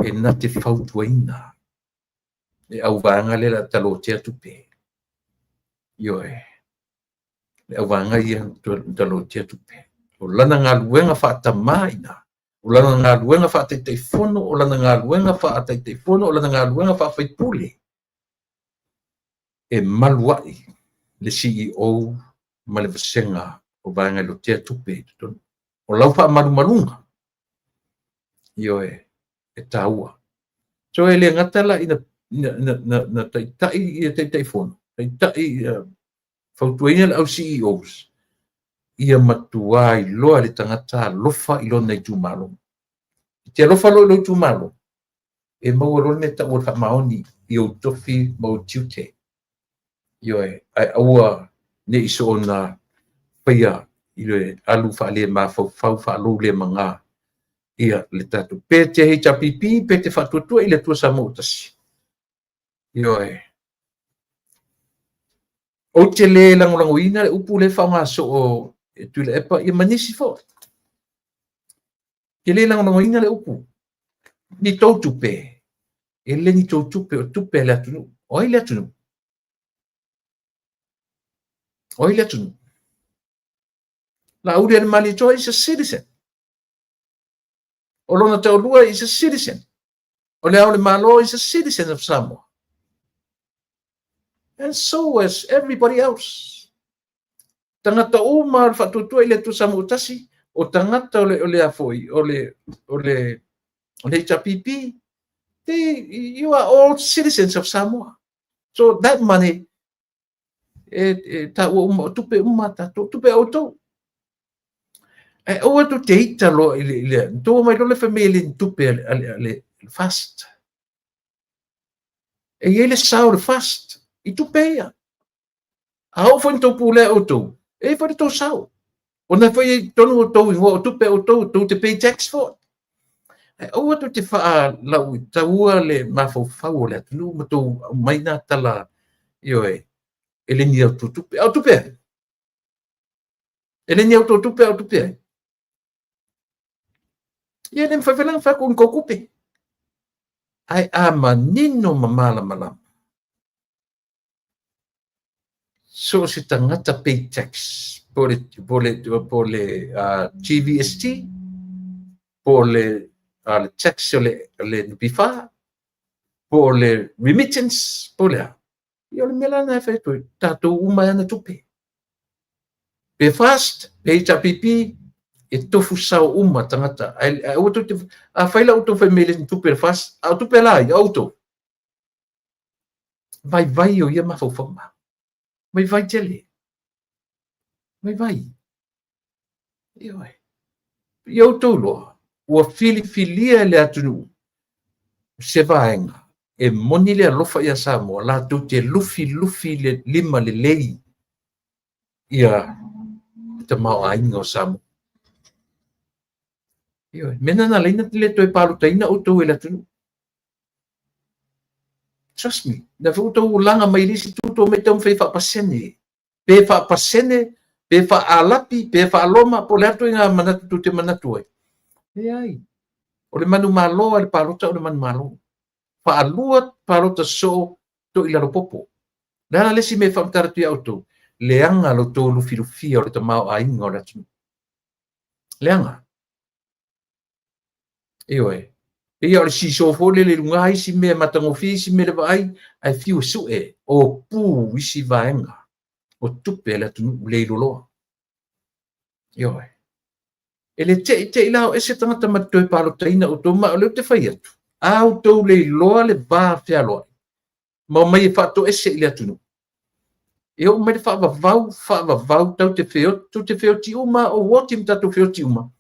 e na te fautuaina le auvaega lea o le a talotea tupe. Ioe, le auvaega ia na talotea tupe. O lana galuega faatamā i ina, o lana galuega faataitaifono, o lana galuega faataitaifono, o lana galuega faafaipule, e malu ai le CEO ma le vasega o vaega e lotea tupe i totonu. O lau faamalumaluga, ioe, e taua. So e le gata la ina na taitai ia Taitaifono, taitai ia fautuaina le au CEOs, ia matua iloa le tagata alofa i lona itumalo. E te alofa loa i lou itumalo, e maua loa le mea e tau o le faamaoni i ou tofi ma ou tiute. Ioe, ae aua ne i soona faia i le alu faalemafaufau faaloulemaga ia le tatou. Pe te HRPP, pe te faatuatua i le Atua Samoa ua tasi. Ioe. Ou te le lagolagoina le upu lea e faaaoga soo e Tuilaepa ia ma nisi foi. Te le lagolagoina le upu. Ni tou tupe, e le ni tou tupe, o tupe a le atunuu. O ai le atunuu? O ai le atunuu? Laaulialemalietoa is a citizen. O lona taulua is a citizen. O le Ao o le Malo is a citizen of Samoa. And so as everybody else. Tagata uma o le faatuatua i le Atua Samoa tasi, o tagata o le o le a foi, o le HRPP, you are all citizens of Samoa. So that money, e taua uma, o tupe uma tatou, tupe a outou. Ae aua tou te ita loa i le tou omai loa le fai mai e le ni tupe a le FAST. E i ai le sao o le FAST i tupe ia. A oo foi ina tou pulea outou, e i ai foi le tou sao. Ona e foi i totonu o outou igoa o tupe a outou, tou te pay tax foi. Ae aua tou te faalauitaua le mafaufau o le atunuu ma tou aumai na tala, ioe, e le ni outou tupe. A o tupe ai? E le ni outou tupe, a o tupe ai? Ia le mafai foi la ona fai atu ni tou tupe. Ae a manino ma malamalama, so o se tagata pay tax, po o le GVST, po o le tax o le NPF, po o le remittance, po o le a. Ia o le mea la lena e fai atu ai, tatou uma e ana tupe. Pe FAST, pe HRPP, e tofu sao uma tagata. Ae aua tou te, a fai la outou fai mai le tupe le FAST, a o tupe la ai, a outou. Vaivai o ia mafaufauga. Vaivai tele. Vaivai. Ioe. Ia outou loa, ua filifilia e le atunuu se vaega e moni le alofa ia Samoa, latou te lufilufi le lima lelei ia le tamaoaiga o Samoa. Ioe. Mea na laina le toe palotaina outou e le atunuu. Trust me. Na foi outou laga mai le isi tutu mai taumafai faapasene. Pe faapasene, pe faaalapi, pe faaloma, po o le atu ina manatu tou te manatu ai. Leai. O le manumalo a le palota o le manumalo. Faalua palota soo to i lalo popo. Le ala le isi mea e faamatala atu ia outou, leaga lo outou lufilufia o le tamaoaiga o le atunuu. Leaga. Ioe. Ia o le siso foi lele i luga isi mea matagofie isi mea le vaai, ae fiu e sue o pu isi vaega o tupe a le atunuu le iloloa. Ioe. E le te i te i la o ese tagata ma toe palotaina outou, ma o lea ou te fai atu. A outou le iloa le va fealoai, ma omai e faatoese i le atunuu. E oo mai le faavavau, faavavau, tou te feoti, tou te feoti uma, o oti ma tatou feoti uma,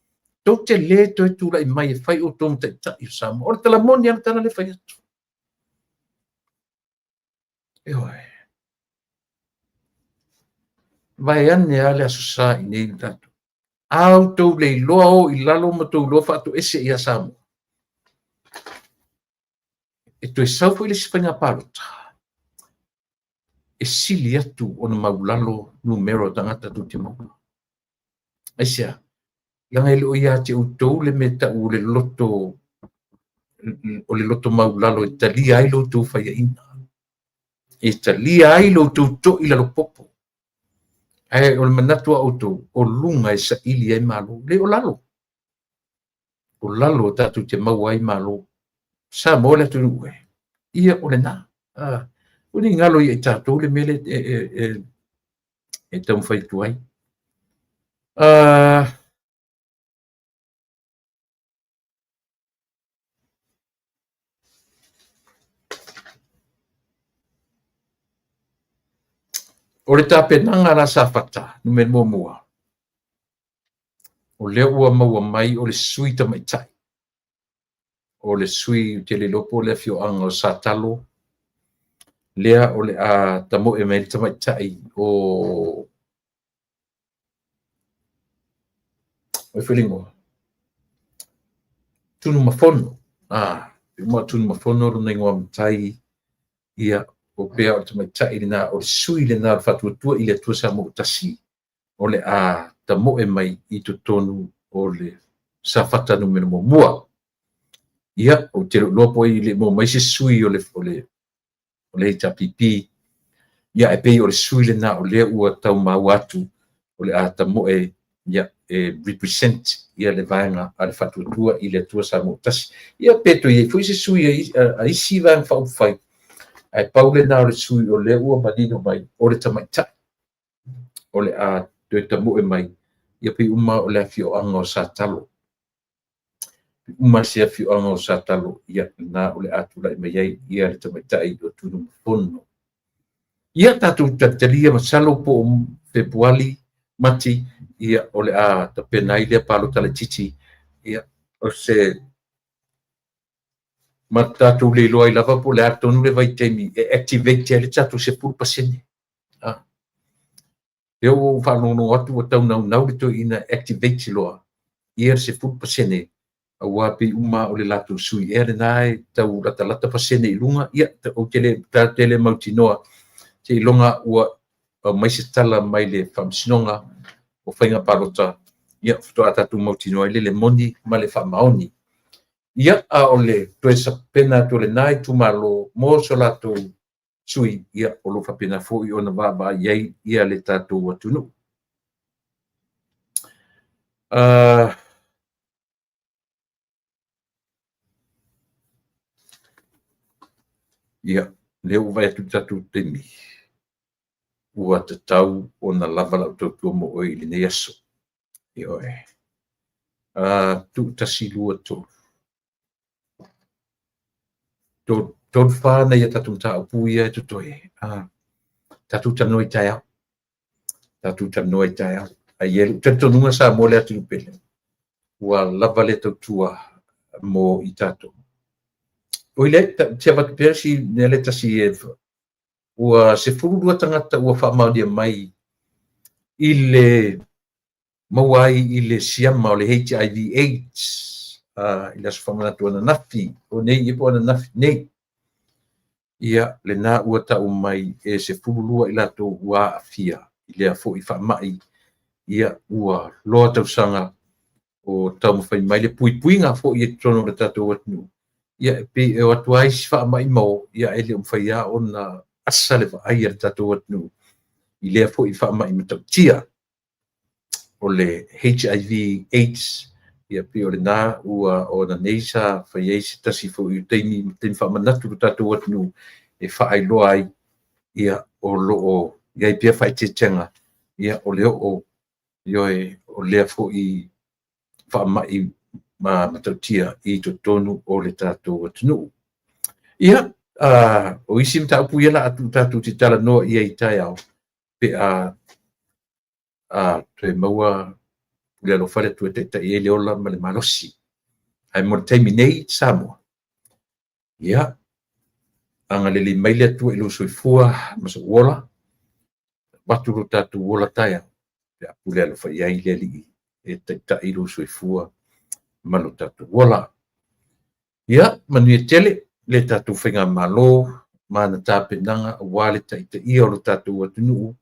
tou te le toe tulai mai e fai outou ma taitai o Samoa. O le tala moni lava le tala le fai atu. Ioe. Vaeane lava le Aso Sa i nei le tatou. A outou le iloa o i lalo ma tou iloa faatoese ia Samoa. E toe sau foi le isi faiga palota, e sili atu ona maulalo numera o tagata tou te maua. Aisea? Leaga e le o ia te outou le mea tau o le loto, o le loto maulalo e talia ai lo outou faiaina. E talia ai lo outou to'i lalo popo. Ae o le manatu a outou, o luga e saili ai malo. Le o lalo. O lalo o tatou te maua ai malo. Samoa le atunuu e. Ia o lena. Ah, o ni galo ia i tatou le mea le e taumafai atu ai. O le tapenaga la Safata, numera muamua, o lea ua maua mai o le sui tamaitai, o le sui te le iloa po o le afioaga o Satalo, lea o le a tamoe mai le tamaitai o ai foi le igoa? Tunumafono. Ah, uma Tunumafono lona igoa matai. Ia, o pea o le tamaitai lena, o le sui lena o le Faatuatua i le Atua Samoa ua Tasi, o le a tamoe mai i totonu o le Safata Nu.1. Ia, ou te le o iloa po o le i maua mai se sui o le HRPP, ia e pei o le sui lena o lea ua tau maua atu o le a tamoe, ia, e represent ia le vaega a le Faatuatua i le Atua Samoa ua Tasi. Ia pe toe i ai foi se sui a isi vaega faaupufai, ae pau lena o le sui o lea ua manino mai o le tamaitai o le a toe tamoe mai, ia pei uma o le afioaga o Satalo. Uma se afioaga o Satalo, ia na o le a tulai mai ai ia le tamaitai o Tunumafono. Ia tatou talitalia masalo po o Fepuari, Mati, ia o le a tapena ai lea palota laitiiti, ia o se ma tatou le iloa ai lava po o le a tonu le vaitaimi e activate ai le tatou 10%. Lea ua ou faalogologo atu ua tau naunau le toeaina e activate loa ia le 10%, aua pei uma o le latou sui ea lena e tau latalata pasene i luga. Ia, ou te le, tatou te le mautinoa seiloga ua aumai se tala mai le Faamasinoga o Faiga Palota, ia faatoa tatou mautinoa ai le moni ma le faamaoni. Ia, a o le toe sapena atu o lena itumalo mo so latou sui, ia, o lo o faapena foi ona vaavaai i ai ia le tatou atunuu. Ia, lea ua vaai atu i le tatou taimi, ua tatau ona lava lau tautua mo oe i lenei aso. Ioe. 1, 2, 3. 3, 4 nai a tatou mataupu ia e totoe. Tatou talanoa i taeao. Tatou talanoa i taeao. Ae i ai lou talitonuga Samoa le atunuu pele, ua lava le tautua mo i tatou. Oi le, te avatu pea si mea le tasi e ua 12 tagata ua faamaonia mai i le maua ai i le siama o le HIV AIDS i le aso faamanatu ananafi, o nei ia po o ananafi nei. Ia, lena ua tau mai e 12 i latou ua aafia i lea foi faamai, ia ua loa tausaga o taumafai mai le puipuiga foi i totonu o le tatou atunuu. Ia, e pei e o atu lava isi faamai ma o, ia e le o mafai lava ona asa le vaai a le tatou atunuu i lea foi faamai matautia o le HIV AIDS. Ia pei o lena ua ona nei sa fai ai se tasi foi o taimi faamanatu i le tatou atunuu e faailoa ai, ia o lo o i ai pea faaeteetega, ia o le oo, ioe, o lea foi faamai matautia i totonu o le tatou atunuu. Ia, o isi mataupu ia la a tatou te talanoa i ai i taeao, pe a toe maua le alofa le Atua e taitai ai le ola ma le malosi. Ae mo le taimi nei, Samoa, ia, agalelei mai le Atua i lou soifua ma sou ola, avatu lo tatou ola taeao, pe a pule alofa i ai le Alii e taitai lou soifua ma lo tatou ola. Ia, manuia tele le tatou faigamalo ma ana tapenaga aua le taitaia o lo tatou atunuu.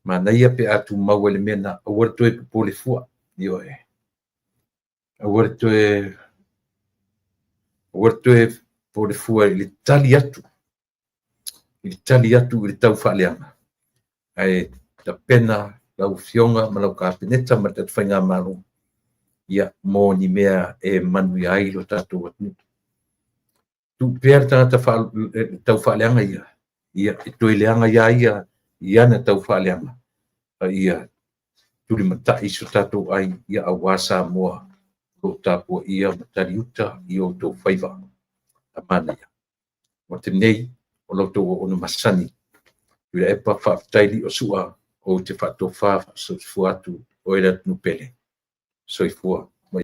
Manaia pe a tumau ai le mea lena, aua le toe popole fua. Ioe. Aua le toe popole fua i le tali atu, i le tali atu i le tau faaleaga. Ae tapena lau Afioga ma lau Kapeneta ma le tatou faigamalo, ia, mo ni mea e manuia ai lo tatou atunuu. Tuu pea le tagata tau faaleaga ia, ia, e toe leaga ia ia i ana tau faaleaga, a ia tulimatai so tatou ai, ia aua Samoa o lo o tapuaia ma taliuta i o outou faiva. A manaia. O te nei, o la outou auauna masani. Tuilaepa, faafetai Liosua, ou te faatofa faasoifua atu oe le atunuu pele. Soifua.